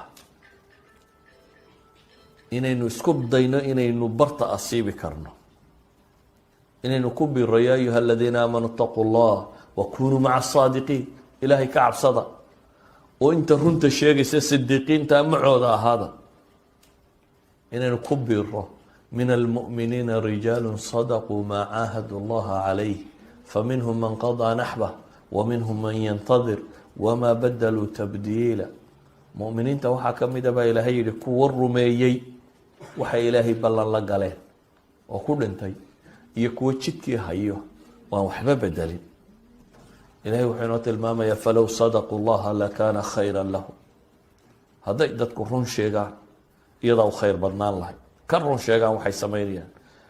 inaynu isku dayno inaynu barta asiibi karno, inaynu ku biro. يا أيها الذين آمنوا اتقوا الله وكونوا مع الصادقين. Ilaahay ka cabsada oo inta runta sheegaysa, sidiiqiinta, macooda ahaada. Inaynu ku biro من المؤمنين رجال صدقوا ما عاهدوا الله عليه فمنهم من قضى نحبه ومنهم من ينتظر وما بدلوا تبديلا. Muminiinta waxaa ka mida, baa Ilaahay yihi, kuwa rumeeyey waxay Ilaahay ballan la galeen oo ku dhintay, iyo kuwo jidkii hayo waan waxba bedelin. Ilahay wuxuu inoo tilmaamayaa فلو صدقوا الله لكان خيرا لهم. Hadday dadku run sheegaan, iyadaa u khayr badnaan lahay. Ka run sheegaan waxay samaynayaan.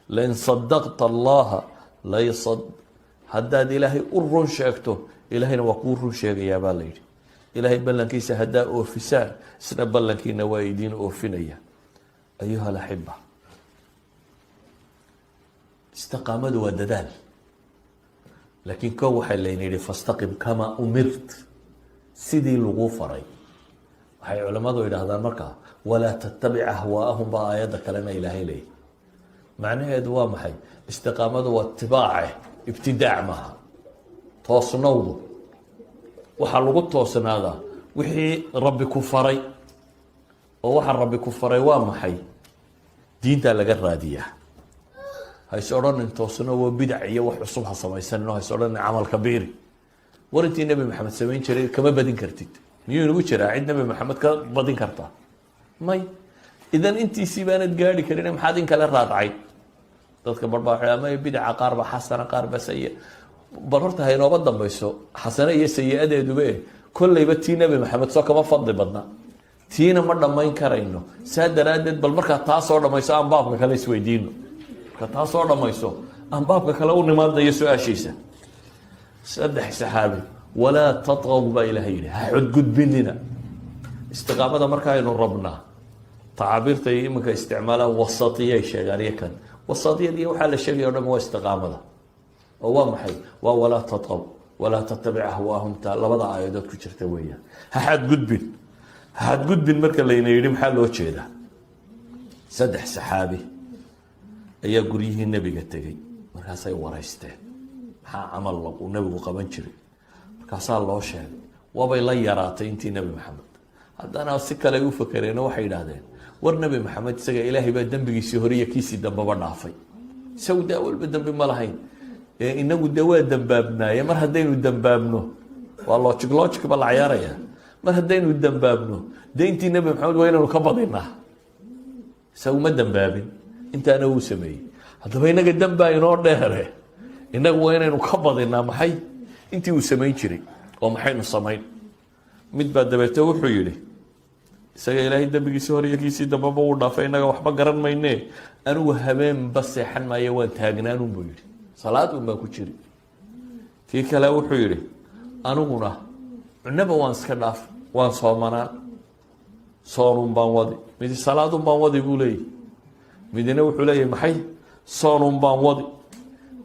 لئن صدقت الله layصad, haddaad Ilaahay u run sheegto, Ilaahayna waa kuu run sheegayaa, baa la yidhi. Ilaahay ballankiisa haddaa oofisaan, isna ballankiina waa idiin oofinaya. أيها الأحبة, istiqaamadu waa dadaal, laakiin ko waxay layna yidhi فاستقم كما أمرت, sidii laguu faray. Waxay culimmadu yidhaahdaan markaa ولا تتبع أهواءهم baa aayadda kalena Ilaahay leeyay. Macnaheedu waa maxay? Istiqaamadu waa itibaace, ibtidaac maaha. Toosnowdu waxaa lagu toosnaadaa wixii Rabbi ku faray. Oo waxa Rabbi ku faray waa maxay? Diintaa laga raadiyaa. Hays odhanin toosno waa bidac iyo wax cusub ha samaysanino. Hays odhanin camalka biiri. War, intii Nebi Maxamed samayn jiray kama badin kartid. Miyuu inagu jiraa cid Nebi Maxamed ka badin kartaa? May. Idan intiisii baanad gaari karin, maxaad in kale raadcay? Dadka barbaa may bidaca qaar ba xasana, qaar ba sayi. Bal horta ha inooba dambayso xasane iyo sayi-adeedube. Kolleyba tii Nebi Maxamed soo kama fadli badna, tiina ma dhammayn karayno. Saa daraaddeed, bal markaa taa soo dhamayso aan baabka kale isweydiino. Markaa taa soo dhamayso aan baabka kale u nimaadnayo su-aashiisa. Saddex saxaabi, ولا تطغوا, baa Ilahay yidhi, ha xadgudbinina. Istiqaamada marka aynu rabnaa, tacaabiirta iyo iminka isticmaalaan wasatiyay sheegaan, iyo kan wasatiyad iyo waxaa la sheegaya o dhan waa istiqaamada. Oo waa maxay? Waa ولا تطغوا ولا تتبع أهواءهم, ta labada aayadood ku jirta weeyaan. Ha xadgudbin, ha xadgudbin marka layna yidhi, maxaa loo jeedaa? Saddex saxaabi ayaa guryihii Nebiga tegey. Markaasay waraysteen maxaa camal uu Nebigu qaban jiray. Markaasaa loo sheegay, waabay la yaraatay intii Nebi Maxamed. Haddana si kale ay u fakereeno, waxay yidhaahdeen, war, Nebi Maxamed isaga Ilaahay baa dembigiisii hore iyo kiisii dambaba dhaafay. Isagu dee walba dembi ma lahayn, ee inagu dee waa dembaabnaaye. Mar haddaynu dembaabno, waa logic, logic ba la cayaaraya. Mar haddaynu dembaabno, dee intii Nebi Maxamed waa inaynu ka badinaa. Isagu ma dembaabin, intaana wuu sameeyey. Haddaba inaga dembaa inoo dheere, inagu waa inaynu ka badinaa maxay? Intii uu samayn jiray. Oo maxaynu samayn? Mid baa dabeete wuxuu yidhi, isaga Ilaahay dembigiisii hore iyo kiisii dambeba uu dhaafay, innaga waxba garan mayne, anigu habeenba seexan maayo, waan taagnaanun, buu yidhi, salaad un baan ku jiri. Kii kale wuxuu yidhi, aniguna cunaba waan iska dhaaf, waan soomanaan, soonun baan wadi. Midi salaadun baan wadi, buu leeyahy. Midina wuxuu leeyahy maxay? Soonun baan wadi.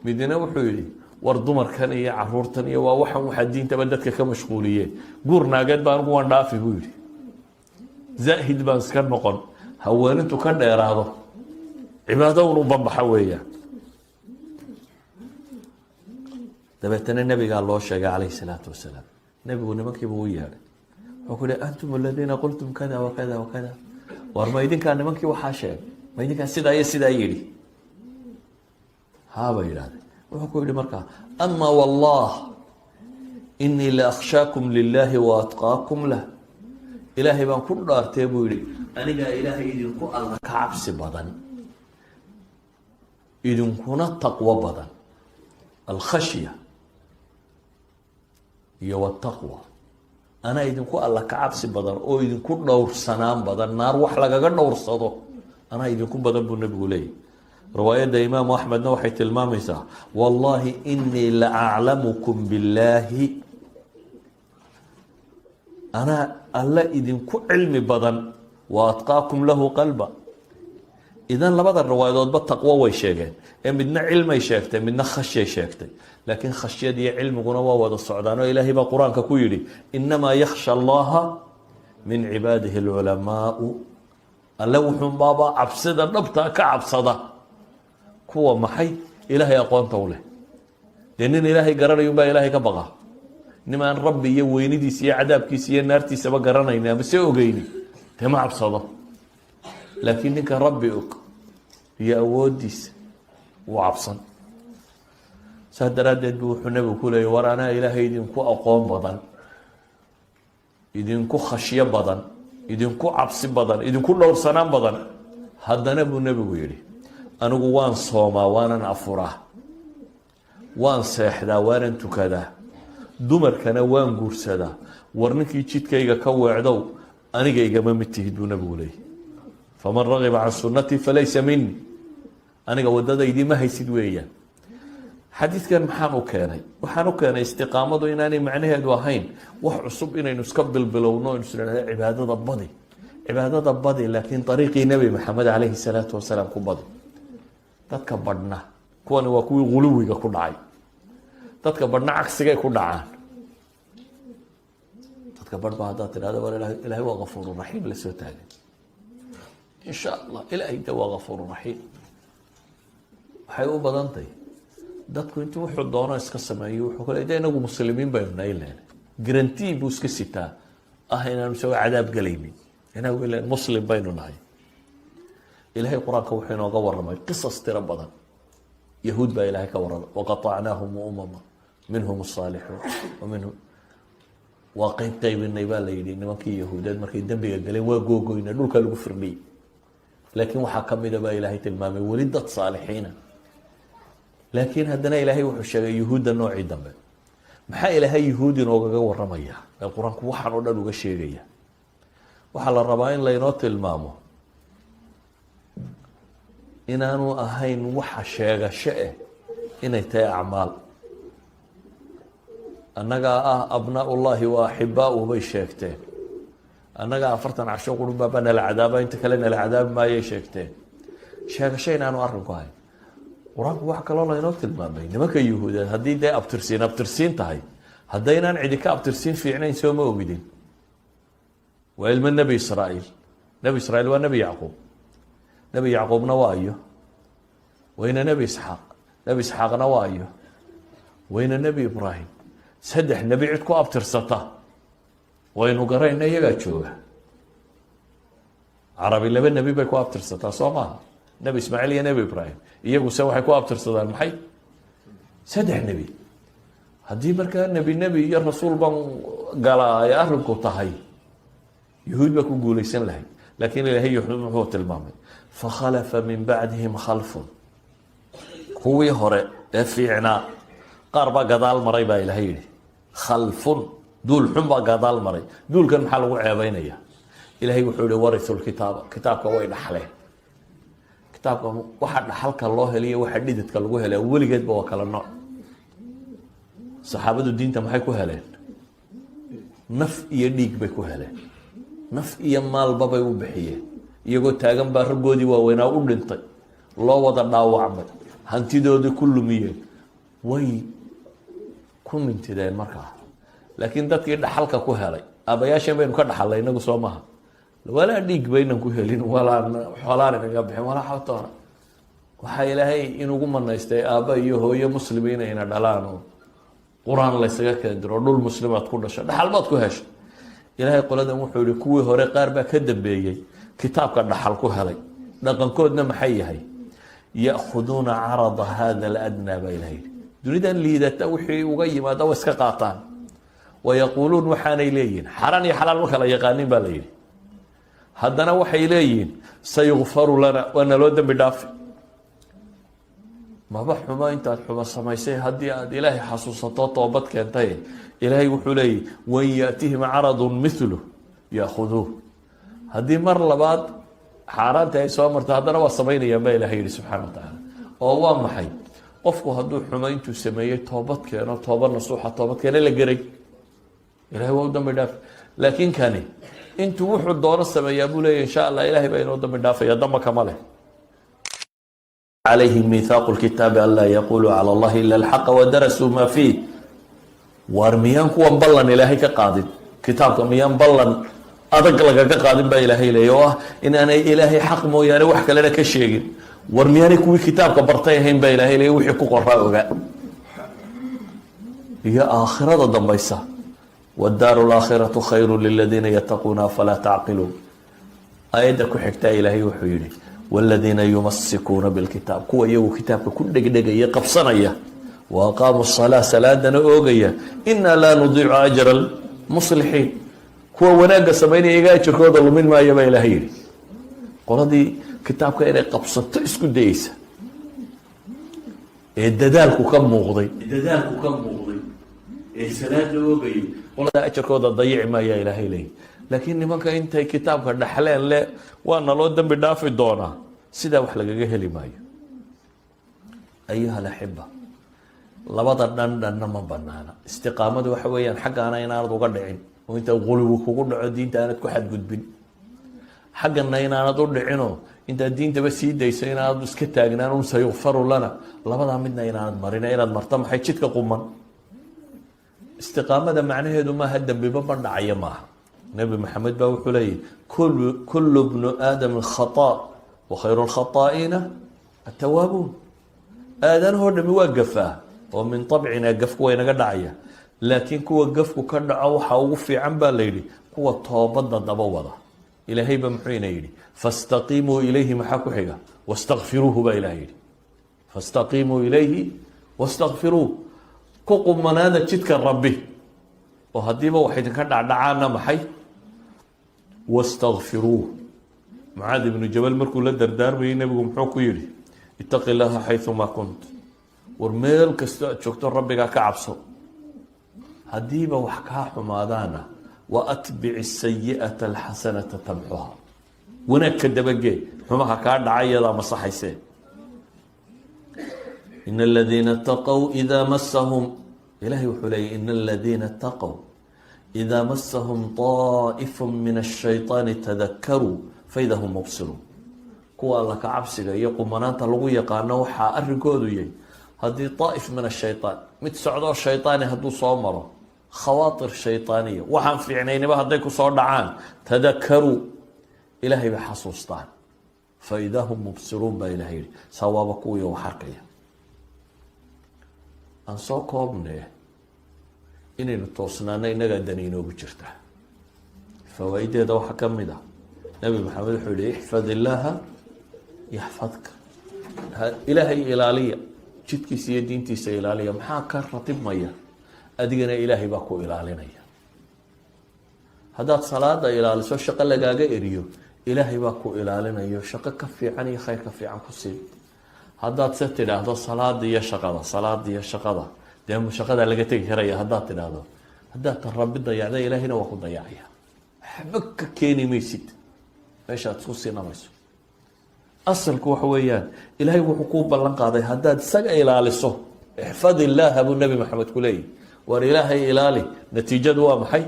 Midina wuxuu yidhi, war, dumarkan iyo caruurtan iyo waa waxan waxaa diintaba dadka ka mashquuliye, guur naageed baa anigu waan dhaafi, buu yidhi, zaahid baan iska noqon, haweenintu ka dheeraado, cibaado un u banbaxa weeyaan. Dabeetana Nebigaa loo sheegay calayhi salaatu wasalaam. Nebigu nimankiiba u yeedhay. Wuxuu ku yihi, أنتم الذين قلتم كذا وكذا وكذا. War, ma idinkaa nimankii waxaa sheegay? Ma idinkaa sidaa iyo sidaa yidhi? Haabay yidhahdeen. Wuxuu ku yidhi markaa, أما والله إني لأخشاكم لله وأتقاكم له. Ilaahay baan ku dhaartee, buu yidhi, anigaa Ilaahay idinku alla ka cabsi badan, idinkuna taqwo badan. الخشية iyo والتقوى. Anaa idinku alla ka cabsi badan oo idinku dhowrsanaan badan. Naar wax lagaga dhowrsado anaa idinku badan, buu Nebigu leeyahy. Riwaayadda Imaamu Axmedna waxay tilmaamaysaa: "Wallahi inii la aclamukum billaahi", anaa Alle idinku cilmi badan, wa atqaakum lahu qalba. Idan labada riwaayadoodba taqwo way sheegeen, ee midna cilmay sheegtay, midna khashyay sheegtay. Laakiin khashyad iyo cilmiguna waa wada socdaan, oo Ilaahay baa Qur-aanka ku yidhi: "Inamaa yakhsha Allaha min cibaadihi alculamaau". Alle wuxuunbaabaa cabsida dhabtaa ka cabsada kuwa maxay? Ilaahay aqoonta u leh. Dee nin Ilaahay garanayun baa Ilaahay ka baqa. Nimaan Rabbi iyo weynidiisa iyo cadaabkiisa iyo naartiisaba garanayni ama se ogeyni, dee ma cabsado. Laakiin ninka Rabbi og iyo awooddiisa wuu cabsan. Saas daraaddeed bu wuxuu Nebigu ku leeyay: "War anaa Ilaahay idinku aqoon badan, idinku khashyo badan, idinku cabsi badan, idinku dhowrsanaan badan." Haddana buu Nebigu yidhi: "Anigu waan soomaa, waanan afuraa, waan seexdaa, waanan tukadaa, dumarkana waan guursadaa. War ninkii jidkayga ka weecdow, aniga igama mid tihid," buu Nebigu leeyay. "Faman ragiba can sunnatii falaysa mini". Aniga waddadaydii ma haysid weeyaan. Xadiidkan maxaan u keenay? Waxaan u keenay istiqaamadu inaanay macnaheedu ahayn wax cusub inaynu iska bilbilowno, aynu isnidhahdo cibaadada badi, cibaadada badi, laakiin ariiqii Nebi Maxamed calayhi salaatu wasalaam ku badi. Dadka badhna, kuwani waa kuwii guluwiga ku dhacay. Dadka badhna cagsigay ku dhacaan. Dadka badh ba haddaad tidhahdo: "War Ilahay waa kafuur raxiim", la soo taagan: "Insha Allah, Ilahay de waa kafuur raxiim." Waxay u badantay dadku intuu wuxuu doono iska sameeyo, wuxuu kale de inagu Muslimiin baynu nahay len, guarantee buu iska sitaa ah inaanu isagoo cadaab gelaynin. Inagu ilen Muslim baynu nahay. Ilahay Qur-aanka wuxuu inooga waramay qisas tiro badan. Yahuud baa Ilahay ka warramay: "Waqaطacnaahum umama minhum الصaalixuun wa minhum". Waa qeyb qaybinay baa la yidhi nimankii Yahuudeed markay dembiga galeen, waa googoynay, dhulka lagu firdhiyey. Laakiin waxaa kamida baa Ilaahay tilmaamay weli dad saalixiina. Laakiin haddana Ilaahay wuxuu sheegay Yuhuudda noocii dambe. Maxaa Ilaahay Yuhuud inoogaga waramaya ee Qur-aanku waxaan oo dhan uga sheegaya? Waxaa la rabaa in laynoo tilmaamo inaanu ahayn waxa sheegasho eh, inay tahay acmaal. "Annagaa ah abnaa ullahi wa axibaau", bay sheegteen. "Annagaa 40 casho qurunbaabaa nala cadaaba, inta kale nala cadaabi maayay" sheegteen. Sheegasho inaanu arrinku ahayn. Qur-aanku waxa kaloo laynoo tilmaamay nimanka Yuhuudeed, haddii dee abtirsiin abtirsiin tahay, haddaynaan cidi ka abtirsiin fiicnayn, soo ma ogidin? Waa ilmo Nebi Israa'iil. Nebi Israiil waa Nebi Yacquub. Nebi Yacquubna waa iyo wayna Nebi Isxaaq. Nebi Isxaaqna waa iyo wayna Nebi Ibraahim. Saddex nebi cid ku abtirsata waynu garayna, iyagaa jooga. Carabi laba nebi bay ku abtirsataa, soo maaha? Nebi Ismaaciil iyo Nebi Ibraahim. Iyaguse waxay ku abtirsadaan maxay? Saddex nebi. Haddii markaa nebi nebi iyo rasuul baan galaa ay arrinku tahay, Yuhuud baa ku guulaysan lahayd. Laakiin Ilahay Yuhuud muxuu tilmaamay? "Fakhalafa min bacdihim khalfun". Kuwii hore ee fiicnaa qaar baa gadaal maray baa Ilahay yidhi. Khalfun, duul xun baa gadaal maray. Duulkan maxaa lagu ceebeynaya? Ilahay wuxuu yihi: "Warisu lkitaaba", kitaabka way dhaxleen. Kitaabka waxa dhaxalka loo heliyo, waxa dhididka lagu helaya, weligeedba waa kala nooc. Saxaabadu diinta maxay ku heleen? Naf iyo dhiig bay ku heleen, naf iyo maalba bay u bixiyeen. Iyagoo taagan baa raggoodii waaweynaa u dhintay, loo wada dhaawacmay, hantidoodii ku lumiyeen, way ku mintideen markaa. Laakiin dadkii dhaxalka ku helay, aabayaasheen baynu ka dhaxalnay inagu, soo maha? Walaa dhiig baynan ku helin, walaa xoolaan inaga bixin, walaa xabtoona. Waxaa Ilaahay inugu manaystay aabba iyo hooyo Muslimiin ayna dhalaan, oo Qur-aan laysaga keendiro, dhul Muslimaad ku dhasho, dhaxal baad ku heshay. Ilaahay qoladan wuxuu yihi: kuwii hore qaar baa ka dambeeyey, kitaabka dhaxal ku helay. Dhaqankoodna maxay yahay? "Ya'khuduuna carada hada aladnaa", baa Ilahay yihi. Dunidan liidata wixii uga yimaada wa iska qaataan. "Wayaquuluun", waxaanay leeyihin, xaraan iyo xalaal ma kala yaqaanin baa la yidhi. Haddana waxay leeyihiin: "Sayukfaru lana", waa naloo dembi dhaafi. Maba xumo intaad xumo samaysay haddii aad Ilaahay xasuusato, toobad keentay. Ilaahay wuxuu leeyahy: "Wain yaatihim caradun mithlu yaakuduuh". Haddii mar labaad Xaaraanta ay soo marto haddana waa samaynayaan, baa Ilahay yihi subxana wa tacaala. Oo waa maxay? Qofku hadduu xumayntuu sameeyey toobad keeno, toobad nasuuxa, toobad keene la geray, Ilahay waa u dambi dhaaf. Laakiin kani intuu wuxuu doono sameeyaa buu leeya, "Insha Allah, Ilahay baa inoo dambi dhaafaya," damba kama leh. Calayhim miithaaqu lkitaabi an laa yaquluu cala Allahi ila alxaqa wadarasuu maa fiih. Waar miyaan kuwan ballan Ilaahay ka qaadin kitaabka? Miyaan ballan adag lagaga qaadin, baa Ilaahay leeya, oo ah inaanay Ilaahay xaq mooyaane wax kalena ka sheegin? War miyaanay kuwii kitaabka bartay ahayn, baa Ilahay leeya, wixii ku qoraa ogaa iyo aakhirada dambaysa? Wاdaaru اlaakhiraةu khayru liladiina yataquuna, afalaa tacqiluun? Aayadda ku xigtaa Ilaahay wuxuu yihi: wاladiina yumasikuuna bilkitaab, kuwa iyagu kitaabka ku dhegdhegaya, qabsanaya, wa aqaamuu الsalaa, salaadana oogaya, inaa laa nudiicu ajra almuslixiin, kuwa wanaagga samaynaya iyaga ajarkooda lumin maayo, baa Ilahay yihi. Qoladii kitaabka inay qabsato isku dayeysa ee dadaalku ka muuqday ee salaada oogayay, qolada ajarkooda dayici maayaa, Ilaahay leeyahy. Laakiin nimanka intay kitaabka dhaxleen le waa naloo dembi dhaafi doonaa, sidaa wax lagaga heli maayo. Ayuha alaxiba, labada dhan dhanna ma banaana. Istiqaamadu waxa weeyaan xaggaana inaanad uga dhicin oo inta quluwi kugu dhaco diinta aanad ku xadgudbin, xaggana inaanad u dhicinoo intaad diintaba sii dayso inaanad iska taagnaan un sayukfaru lana. Labadaa midna inaanad marin. Inaad marto maxay? Jidka quman. Istiqaamada macnaheedu maaha dembiba ma dhacayo, maaha. Nebi Maxamed baa wuxuu leeyahy: kullu bnu aadami khata wa khayru lkhataa'iina atawaabuun. Aadanahoo dhami waa gafaa oo min abcinaa gafku waa inaga dhacaya, laakiin kuwa gafku ka dhaco waxaa ugu fiican, baa la yidhi, kuwa toobadda daba wada. Ilaahay ba muxuu ina yidhi? Fastaqiimuu ilayhi. Maxaa ku xiga? Wastakfiruuhu, baa Ilahay yidhi. Fastaqiimuu ilayhi wastakfiruuh. Ku qumanaada jidka Rabbi, oo haddiiba wax idinka dhacdhacaana maxay? Wastakfiruuh. Mucaad ibnu Jabal markuu la dardaarmayay nebigu muxuu ku yidhi? Ittaqi Llaha xayumaa kunt. War meel kastoo aad joogto Rabbigaa ka cabso. Haddiiba wax kaa xumaadaana, wa atbic asayi'ata alxasanata tamxuha, wanaag ka dabagee xumaha kaa dhaca, iyadaa masaxaysee. In aladiina taqow idaa masahum, Ilahay wuxuu leeyay: in aladiina taqow idaa masahum طaa'ifu min الshayطaani tadakaruu faida hum mubsiruun. Kuwa Alla ka cabsiga iyo qumanaanta lagu yaqaano waxaa arrinkoodu yahay haddii طaa'if min ashayطaan, mid socdoo shayطaani hadduu soo maro, khawaatir shayطaaniya, waxaan fiicnaynaba hadday kusoo dhacaan, tadakaruu, Ilaahay bay xasuustaan, faida hum mubsiruun, baa Ilahay yihi. Saa waaba kuwii wax arkaya. Aan soo koobne, inaynu toosnaano innagaa dani inoogu jirtaa. Fawaa'ideeda waxaa ka mid ah, Nabi Maxamed wuxuu yihi: ixfad illaaha yaxfadka. Ilaahay ilaaliya, jidkiisa iyo diintiisa ilaaliya. Maxaa ka ratibmaya? Adigana Ilaahay baa ku ilaalinaya. Haddaad salaada ilaaliso, shaqo lagaaga eriyo, Ilaahay baa ku ilaalinayo, shaqo ka fiican iyo khayr ka fiican ku siin. Haddaad se tidhaahdo salaada iyo shaqada, salaada iyo shaqada, dee shaqadaa laga tegi karaya haddaad tidhaahdo, haddaad ta Rabbi dayacda, Ilaahayna waa ku dayacaya. Waxba ka keeni maysid meeshaad isku sinamayso. Asalku waxa weeyaan, Ilaahay wuxuu kuu ballan qaaday haddaad isaga ilaaliso. Ixfad illaaha, buu Nebi Maxamed ku leeyahy. War Ilaahay ilaali. Natiijadu waa maxay?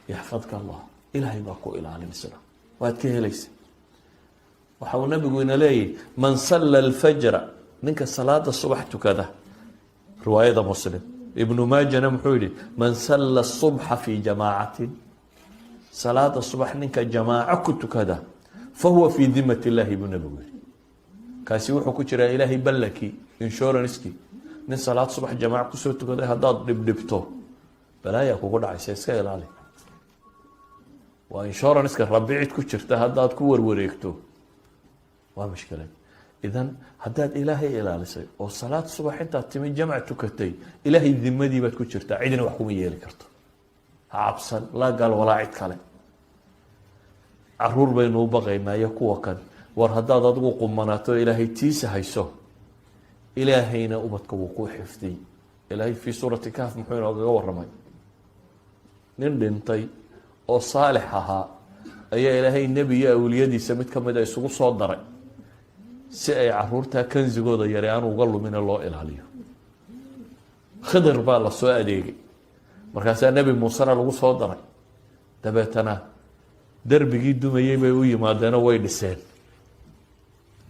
Yaxfadka Allah, Ilaahay baa ku ilaalin, isna waad ka helaysa. Waxa uu nabigu ina leeyahy: man salla alfajra, ninka salaada subax tukada. Riwaayada Muslim, Ibnu Maajana muxuu yihi? Man salla subxa fii jamaacatin, salaada subax ninka jamaaco ku tukada, fahuwa fii dimat illahi, buu nabigu yihi. Kaasi wuxuu ku jiraa Ilaahay ballankii, insurancekii. Nin salaad subax jamaaco kusoo tukaday haddaad dhibdhibto, balaayaa kugu dhacaysa, iska ilaali. Waa insuranceka Rabbi cid ku jirta. Haddaad ku warwareegto, waa mushkilad. Idan haddaad Ilaahay ilaalisay oo salaad subax intaad timi jamc tukatay, Ilaahay dimadii baad ku jirtaa. Cidina wax kuma yeeli karto. Ha cabsan, laa gaal walaa cid kale. Caruur baynu u baqaynaa iyo kuwa kan. War haddaad adigu qumanaato, Ilaahay tiisa hayso, Ilaahayna ubadka wuu ku xifdiy. Ilaahay fii suurati Kahf muxuu inoogaga waramay? Nin dhintay oo saalix ahaa. Ayaa Ilaahay nebi iyo awliyadiisa mid ka mida isugu soo daray si ay caruurtaa kanzigooda yare aan uga lumine loo ilaaliyo. Khidir baa la soo adeegay, markaasaa Nebi Muusena lagu soo daray. Dabeetana derbigii dumayey bay u yimaadeenoo way dhiseen.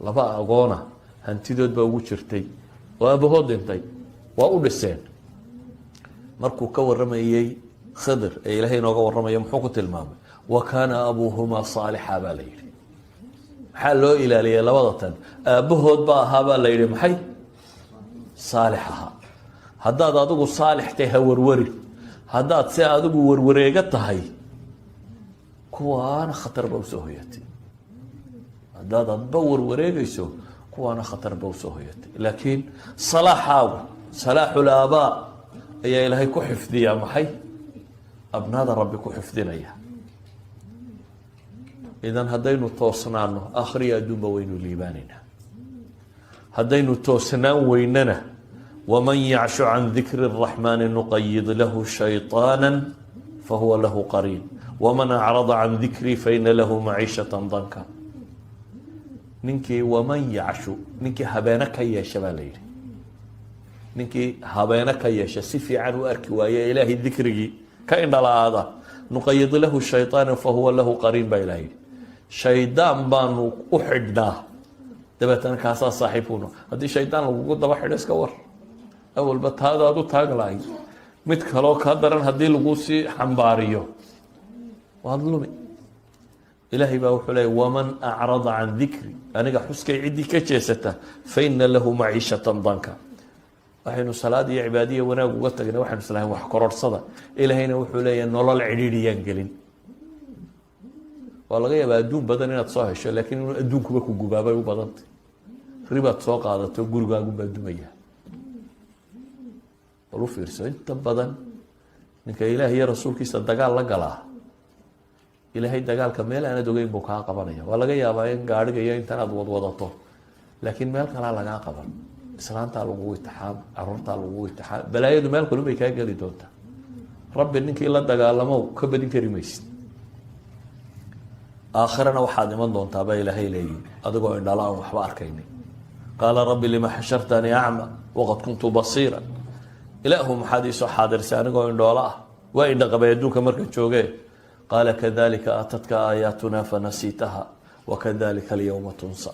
Laba agoona hantidood baa ugu jirtay oo aabahood dhintay, waa u dhiseen. Markuu ka warramayey Khidir ee Ilaahay inooga warramaya, muxuu ku tilmaamay? "Wa kaana abuuhumaa saalixa" baa la yidhi. Maxaa loo ilaaliyay labada tan? Aabbahood baa ahaa baa la yidhi. Maxay saalix ahaa? Haddaad adigu saalix tahay, ha warwarin. Haddaad se adigu warwareego tahay, kuwaana khatar ba usoo hoyatay. Haddaad adba warwareegayso, kuwaana khatar ba usoo hoyatay. Laakiin salaaxaagu, salaaxul aabaa, ayaa Ilaahay ku xifdiyaa. Maxay abnaada Rabbi ku xifdinaya? Idan haddaynu toosnaano, akhriya adduunba waynu liibaanaynaa. Haddaynu toosnaan weynana, "ومن يعش عن ذكر الرحمن نقيض له شيطانا فهو له قرين ومن أعرض عن ذكري فإن له معيشة ضنكا." Ninkii ومن يعش, ninkii habeene ka yeesha baa la yidhi, ninkii habeene ka yeesha, si fiican u arki waaye, Ilaahay dikrigii ka indhala-aada, "نقيض له شيطانا فهو له قرين" baa Ilaha yidhi. Shaydaan baanu u xidhnaa, dabeetana kaasaa saaxiibkuno. Haddii shaydaan lagugu daba xidho, iska war. Awalba taadaad u taag lahay, mid kaloo kaa daran haddii lagu sii xambaariyo, waad lumi. Ilaahay baa wuxuu leeyay: "ومن أعرض عن ذكري", aniga xuskay ciddii ka jeesata, "فإن له معيشة ضنكا." Waxaynu salaad iyo cibaadiya wanaag uga tagnay, waxaynu islahayn wax kororhsada. Ilaahayna wuxuu leeyahay: nolol cidhiidhiyaan gelin. Waa laga yaabaa adduun badan inaad soo hesho, laakiin inuu adduunkuba ku gubaabay u badantay. Ribaad soo qaadato, gurigaagunbaa dumaya. Bal u fiirso, inta badan ninka Ilaah iyo rasuulkiisa dagaal la galaa, Ilaahay dagaalka meel aanad ogeyn buu kaa qabanaya. Waa laga yaabaa in gaadhiga iyo intan aad wadwadato, laakiin meel kalaa lagaa qaban. Islaantaa lagugu itixaam, caruurtaa lagugu itixaam, balaayadu meel kalun bay kaa geli doontaa. Rabbi ninkii la dagaalamo ka badin kari maysid. Aakhirana waxaad iman doontaa baa Ilaahay leeyihi adigoo indhala aan waxba arkaynin. "قال رب لم حشرتني أعمى وقد كنت بصيرا." Ilaahu, maxaad iisoo xaadirsay anigoo indhoolo ah? Waa indhaqabay adduunka markan jooge. "قال كذلك أتتك آياتنا فنسيتها وكذلك اليوم تنسى."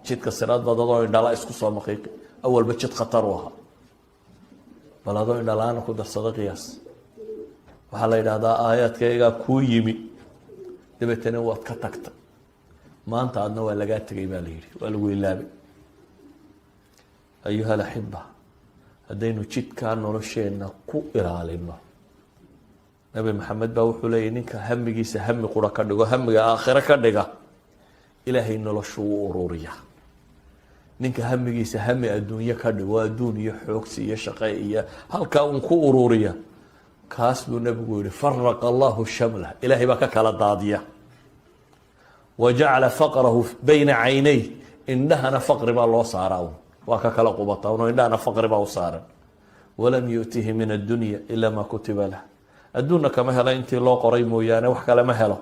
Jidka siraad baad adoo indhala isku soo maqiiqi. Awalba jid khatar u ahaa, bal adoo indhala-aana ku darsada qiyaas. Waxaa la yidhahdaa aayaadkaygaa kuu yimi, dabeetana waad ka tagtay. Maanta adna waa lagaa tegay baa la yidhi, waa lagu ilaabay. أيها الأحبة, haddaynu jidkaa nolosheenna ku ilaalino, Nabi Maxamed baa wuxuu leeyay: ninka hamigiisa hami qura ka dhigo, hamiga aakhiro ka dhiga, Ilaahay noloshu u ururiya. Ninka hamigiisa hami adduunye ka dhigo, adduun iyo xoogsi iyo shaqe iyo halkaa un ku ururiya, kaas buu nabigu yihi: "فرق الله شمله", Ilaahay baa ka kala daadiya. "وجعل فقره بين عينيه", indhahana faqri baa loo saaraa un, waa ka kala qubata un, indhahana faqri baa u saaran. "ولم يؤته من الدنيا إلا ما كتب له", adduunna kama helo intii loo qoray mooyaane, wax kale ma helo.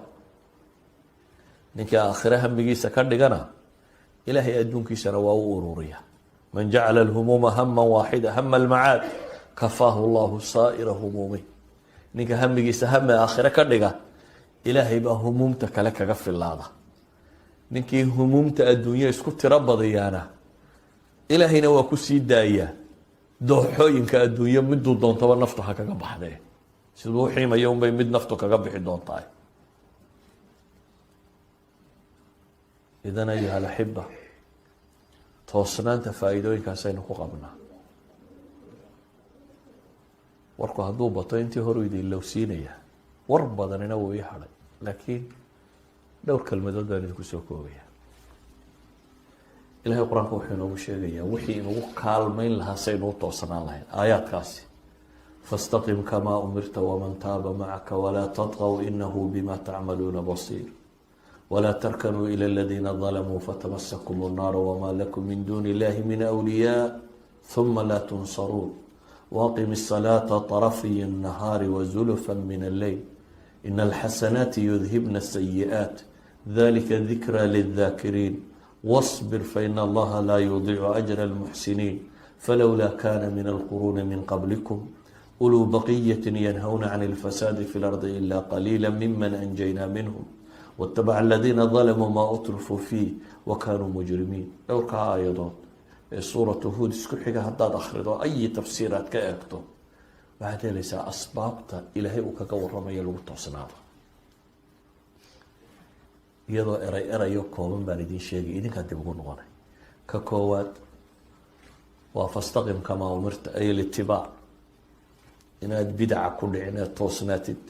Ninkii aakhire hamigiisa ka dhigana, Ilaahay adduunkiisana waa u ururiya. "من جعل الهموم هما واحدا هم المعاد كفاه الله سائر همومه." Ninka hamigiisa hame aakhire ka dhiga, Ilaahay baa humuumta kale kaga filaada. Ninkii humuumta adduunya isku tiro badiyaana, Ilaahayna waa ku sii daayaa dooxooyinka adduunyo. Miduu doontaba naftu ha kaga baxdee, siduu u xiimayo unbay mid naftu kaga bixi doontaa. إذن أيها الأحبة, toosnaanta faa'iidooyinkaasaynu ku qabnaa. Warku hadduu bato, intii horu idin lowsiinaya, war badanina wuu ii hadhay, laakiin dhowr kelmadood baan idinku soo koobaya. Ilahay qur-aanka wuxuu inoogu sheegayaa wixii inugu kaalmayn lahaa saynu u toosnaan lahayn aayaadkaasi: "فاستقم كما أمرت ومن تاب معك ولا تطغوا إنه بما تعملون بصير ولا تركنوا إلى الذين ظلموا فتمسكم النار وما لكم من دون الله من أولياء ثم لا تنصرون وأقم الصلاة طرفي النهار وزلفا من الليل. Ina alxasanaati yudhibna asayi'aat, dalika dikraa lildaakiriin. Wاصbir faina allaha laa yudiicu ajra almuxsiniin. Falowlaa kana min alquruuni min qablikum uluu baqiyati yanhawna can alfasaadi fi lardi ila qaliila miman anjaynaa minhum watabaca aladiina dalamuu maa utrifuu fiih wakanuu mujrimiin. Dhowrkaa aayadood ee Suuratu Huud isku xiga haddaad akhrido, ayi tafsiir aad ka eegto, waxaad helaysaa asbaabta Ilaahay uu kaga waramayo lagu toosnaado. Iyadoo eray erayo kooban baan idin sheegay, idinkaa dib ugu noqonay. Ka koowaad waa fastaqim kamaa umirta, ay alitibaac, inaad bidaca ku dhicin ee toosnaatid.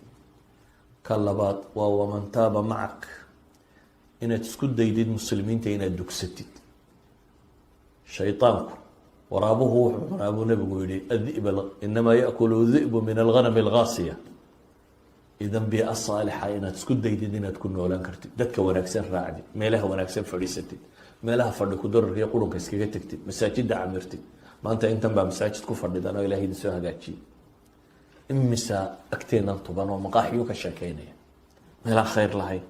Ka labaad waa waman taaba macak, inaad isku daydid muslimiinta inaad dugsatid. Shaydaanku, waraabuhu wuxuu cunaa buu Nabigu yihi adib, inamaa yaakulu dhi'bu min alghanami alghaasiya. Idan bii'a saalixa inaad isku daydid inaad ku noolaan kartid, dadka wanaagsan raacdid, meelaha wanaagsan fadhiisatid, meelaha fadhi kudararka iyo qurunka iskaga tegtid, masaajida camirtid. Maanta intan baa masaajid ku fadhidan oo Ilahay idin soo hagaajiyey. Imisaa agteenan tuban oo maqaaxiyu ka sheekeynaya meelaan khayr lahayn?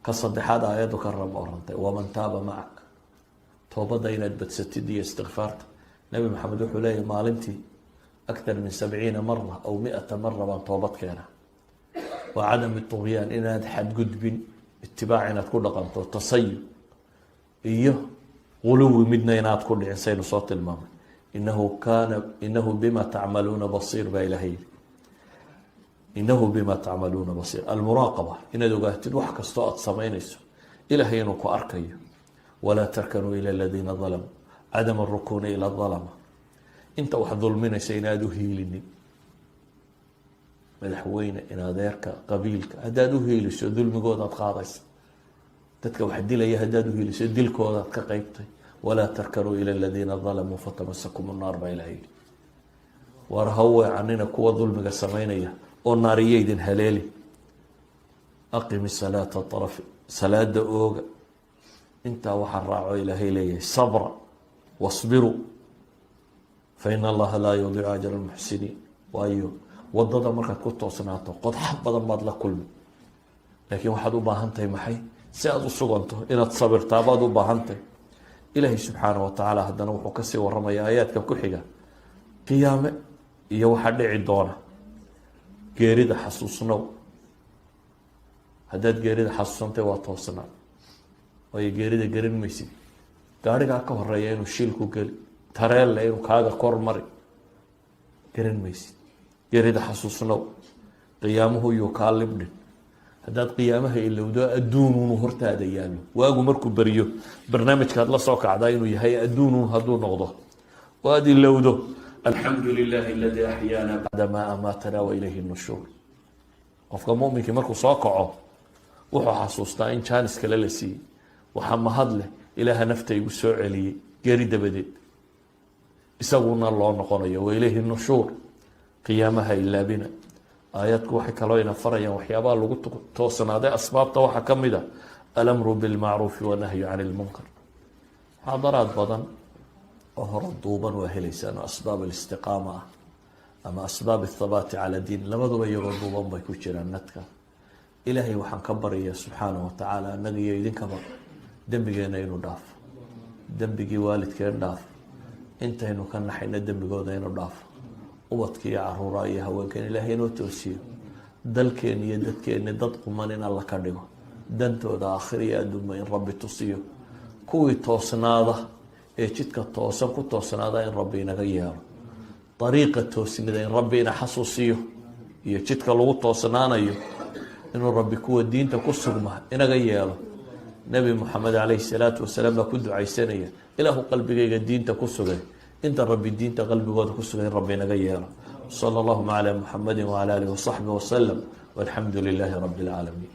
Ka saddexaad aayaddu ka rab orantay waman taaba macak, toobadda inaad badsatid iyo istikfaarta. Nabi Maxamed wuxuu leeyahy, maalintii akthar min 70 mara aw 100 mara baan toobad keena. Waa cadam tugyaan, inaad xadgudbin, itibaac inaad ku dhaqanto, tasayub iyo guluwi midna inaad ku dhicin, saynu soo tilmaamay. Inahu kaana inahu bima tacmaluuna basiir baa Ilahay yihi, inahu bima tacmaluuna basiir. Almuraaqaba, inaad ogaatid wax kastoo aada samaynayso Ilahay inuu ku arkayo. Walaa tarkanuu ila aladiina dalamuu, cadam arukuuni ila dalama, inta wax dulminaysa inaad u hiilinin. Madaxweyne, in adeerka, qabiilka haddaad u hiiliso, dulmigoodaad qaadaysa. Dadka wax dilaya haddaad uhiiliso, dilkoodaad ka qeybtay. Walaa tarkanuu ila aladiina dalamuu fatamasakum nnaar baa Ilaha yidhi. War ha weecanina kuwa dulmiga samaynaya oo naariya idin haleeli. Aqimi salaata arafi, salaada ooga. Intaa waxaa raaco Ilaahay leeyahay sabra, wasbiruu fa ina allaha laa yudiicu ajra almuxsiniin. Waayo, wadada markaad ku toosnaato, qodxa badan baad la kulmi, laakiin waxaad u baahan tahay maxay? Si aada u suganto, inaad sabirtaa baad u baahan tahay. Ilaahay subxaana wa tacaala haddana wuxuu kasii waramaya aayaadka ku xiga qiyaame iyo waxaa dhici doona. Geerida xasuusnow. Haddaad geerida xasuusantay, waa toosnaa. Waayo, geerida gerin maysid. Gaarigaa ka horeeya inuu shiil ku geli, tareelle inuu kaaga kor mari, garan maysid. Geerida xasuusnow. Qiyaamuhu yuu kaa libdhin. Haddaad qiyaamaha ilowdo, adduunuunu hortaada yaallo, waagu markuu beriyo barnaamijkaad la soo kacdaa inuu yahay adduunuun hadduu noqdo oo aada ilowdo alxamdu lilahi aladi axyaana bacda maa amaatana wa ilayhi nushuur. Qofka muminkii markuu soo kaco, wuxuu xasuustaa in jaanis kale la siiyey. Waxaa mahad leh Ilaaha nafta igu soo celiyey geeri dabadeed, isaguna loo noqonayo, wa ilayhi nushuur. Qiyaamaha ilaabina. Aayaadku waxay kaloo ina farayaan waxyaabaha lagu toosnaaday. Asbaabta waxaa ka mid a alamru bilmacruufi wanahyu can ilmunkar. Muxaadaraad badan oo hore duuban waa heleysaan oo asbaab alistiqaama ah ama asbaab athabaati cala diin, labaduba iyagoo duuban bay ku jiraan nadka. Ilaahay waxaan ka baryayaa subxaanah wa tacaala annaga iyo idinkaba dembigeena inuu dhaafo, dembigii waalidkeen dhaafo, intaynu ka naxayna dembigooda inuu dhaafo, ubadka iyo caruuraha iyo haweenkeen Ilaahay inoo toosiyo, dalkeen iyo dadkeenni dad quman in Alla ka dhigo, dantooda aakhir iyo adduunba in Rabbi tusiyo, kuwii toosnaada ee jidka toosan ku toosnaada in Rabbi inaga yeelo, dariiqa toosnida in Rabbi ina xasuusiyo iyo jidka lagu toosnaanayo, inuu Rabbi kuwa diinta ku sugma inaga yeelo. Nebi Moxamed calayhi salaatu wasalaam baa ku ducaysanaya, Ilaahu qalbigayga diinta ku sugay. Inta Rabbi diinta qalbigooda ku sugay in Rabbi inaga yeelo. Sala allahuma calaa Muxamadi wacala alihi wasaxbi wasalam, walxamdu lilaahi rabbi اlcaalamiin.